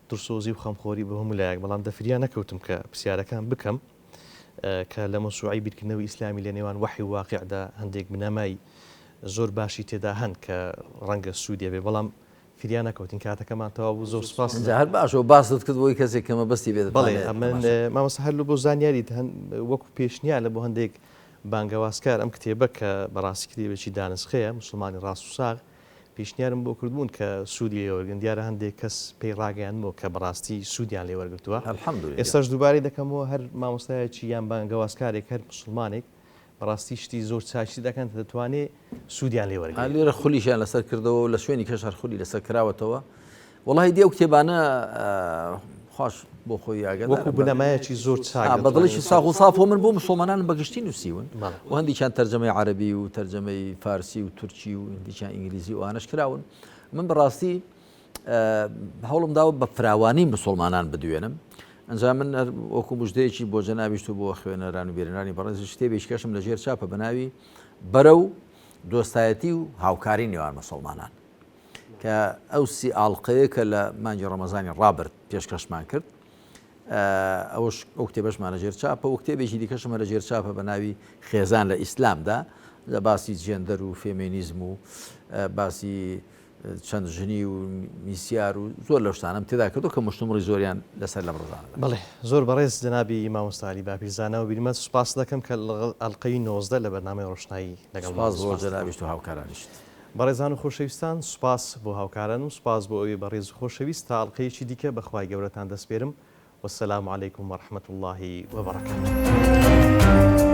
Speaker 1: دڵسۆزی و خەمخۆری بۆ هەموو لایەک بەڵام دەفریا نەکەوتم کە پرسیارەکان بکەم کە لە مەوسوعەی بیرکردنەوەی ئیسلامی لە نێوان وەحی و واقیعدا هەندێک بنەمای زۆر باشی تێدا هەن کە ڕەنگە سوودی هەبێ بەڵام فریا نەکەوتین کاتەکەمان تەواو بوو زۆر سوپاس.
Speaker 2: ئینجا هەر باشە و باست کرد بۆی کەسێک کە مەبەستی بێت
Speaker 1: بەڵێ ئەمن مامۆستا هەر بۆ زانیاریت هەن وەکو پێشنیار لە بۆ هەندێک بانگەوازکار ئەم کتێبە کە بەڕاستی کتێبێکی دانسقەیە موسڵمانی ڕاست و ساغ پێشنیارم بۆ کردبوون کە سوودی لێ وەرگرن، دیارە هەندێک کەس پێی ڕاگەیاندمەوە کە بەڕاستی سوودیان لێ وەرگرتووە،
Speaker 2: الحمدللە.
Speaker 1: ئێستاش دووبارەی دەکەمەوە هەر مامۆستایەکی یان بانگەوازکارێک هەر موسڵمانێک بەڕاستی شتی زۆر چاکی دەکەن کە دەتوانێ سوودیان لێ وەرگرێ.
Speaker 2: لێرە خولیشیان لەسەر کردەوە و لە شوێنی کەش هەر خولی لەسەر کراوەتەوە. وەڵاهی دی ئەو کتێبانە خواش بۆ خۆی ئاگادارە.
Speaker 1: وەکو بنەمایەکی زۆر چاک
Speaker 2: بە دڵێکی ساغ و ساف من بۆ مسوڵمانانم بە گشتی نووسیون و هەندێکیان تەرجەمەی عەرەبی و تەرجەمەی فارسی و تورکی و هەندێکیان ئینگلیزی و ئەوانەش کراون من بەڕاستی هەوڵم داوە بە فراوانی مسوڵمانان بدوێنم ئەنجا من وەکو مژدەیەکی بۆ جەنابیشت و بۆ خوێنەران و بێرنانی بەڕێز شتێبێکی کەشم لە ژێر چاپە بە ناوی بەرەو دۆستایەتی و هاوکاری نێوان مسوڵمانان کە ئەو سی ئاڵقەیە کە لە مانگی ڕەمەزانی ڕابرد پێشکەشمان کرد ئەوش ئەو کتێبەشمان لە ژێر چاپە و کتێبێکی دیکەشمە لە ژێر چاپە بە ناوی خێزان لە ئیسلامدا لە باسی جێندەر و فێمێنیزم و باسی چەند ژنی و میسیار و زۆر لەو شتانەم تێدا کردو کە مشتومڕی زۆریان لەسەر لەم ڕۆژانەدا.
Speaker 1: بەڵێ زۆر بەڕێز جەنابی مامۆستا عەلی باپیر زانا و بیرمەند سوپاست دەکەم کە ئەڵقەی 19 لە بەرنامەی ڕۆشنایی لەگەڵمان
Speaker 2: سوپاس بۆ جەنابیشت و هاوکارانیشت.
Speaker 1: بەڕێزان و خۆشەویستان سوپاس بۆ هاوکارانم سوپاس بۆ ئەوی بەڕێز و خۆشەویست تا ئەڵقەیەکی دیکە بە خوای گەورەتان دەسپێرم والسلام علیکم ورحمة اللە وبرکاته.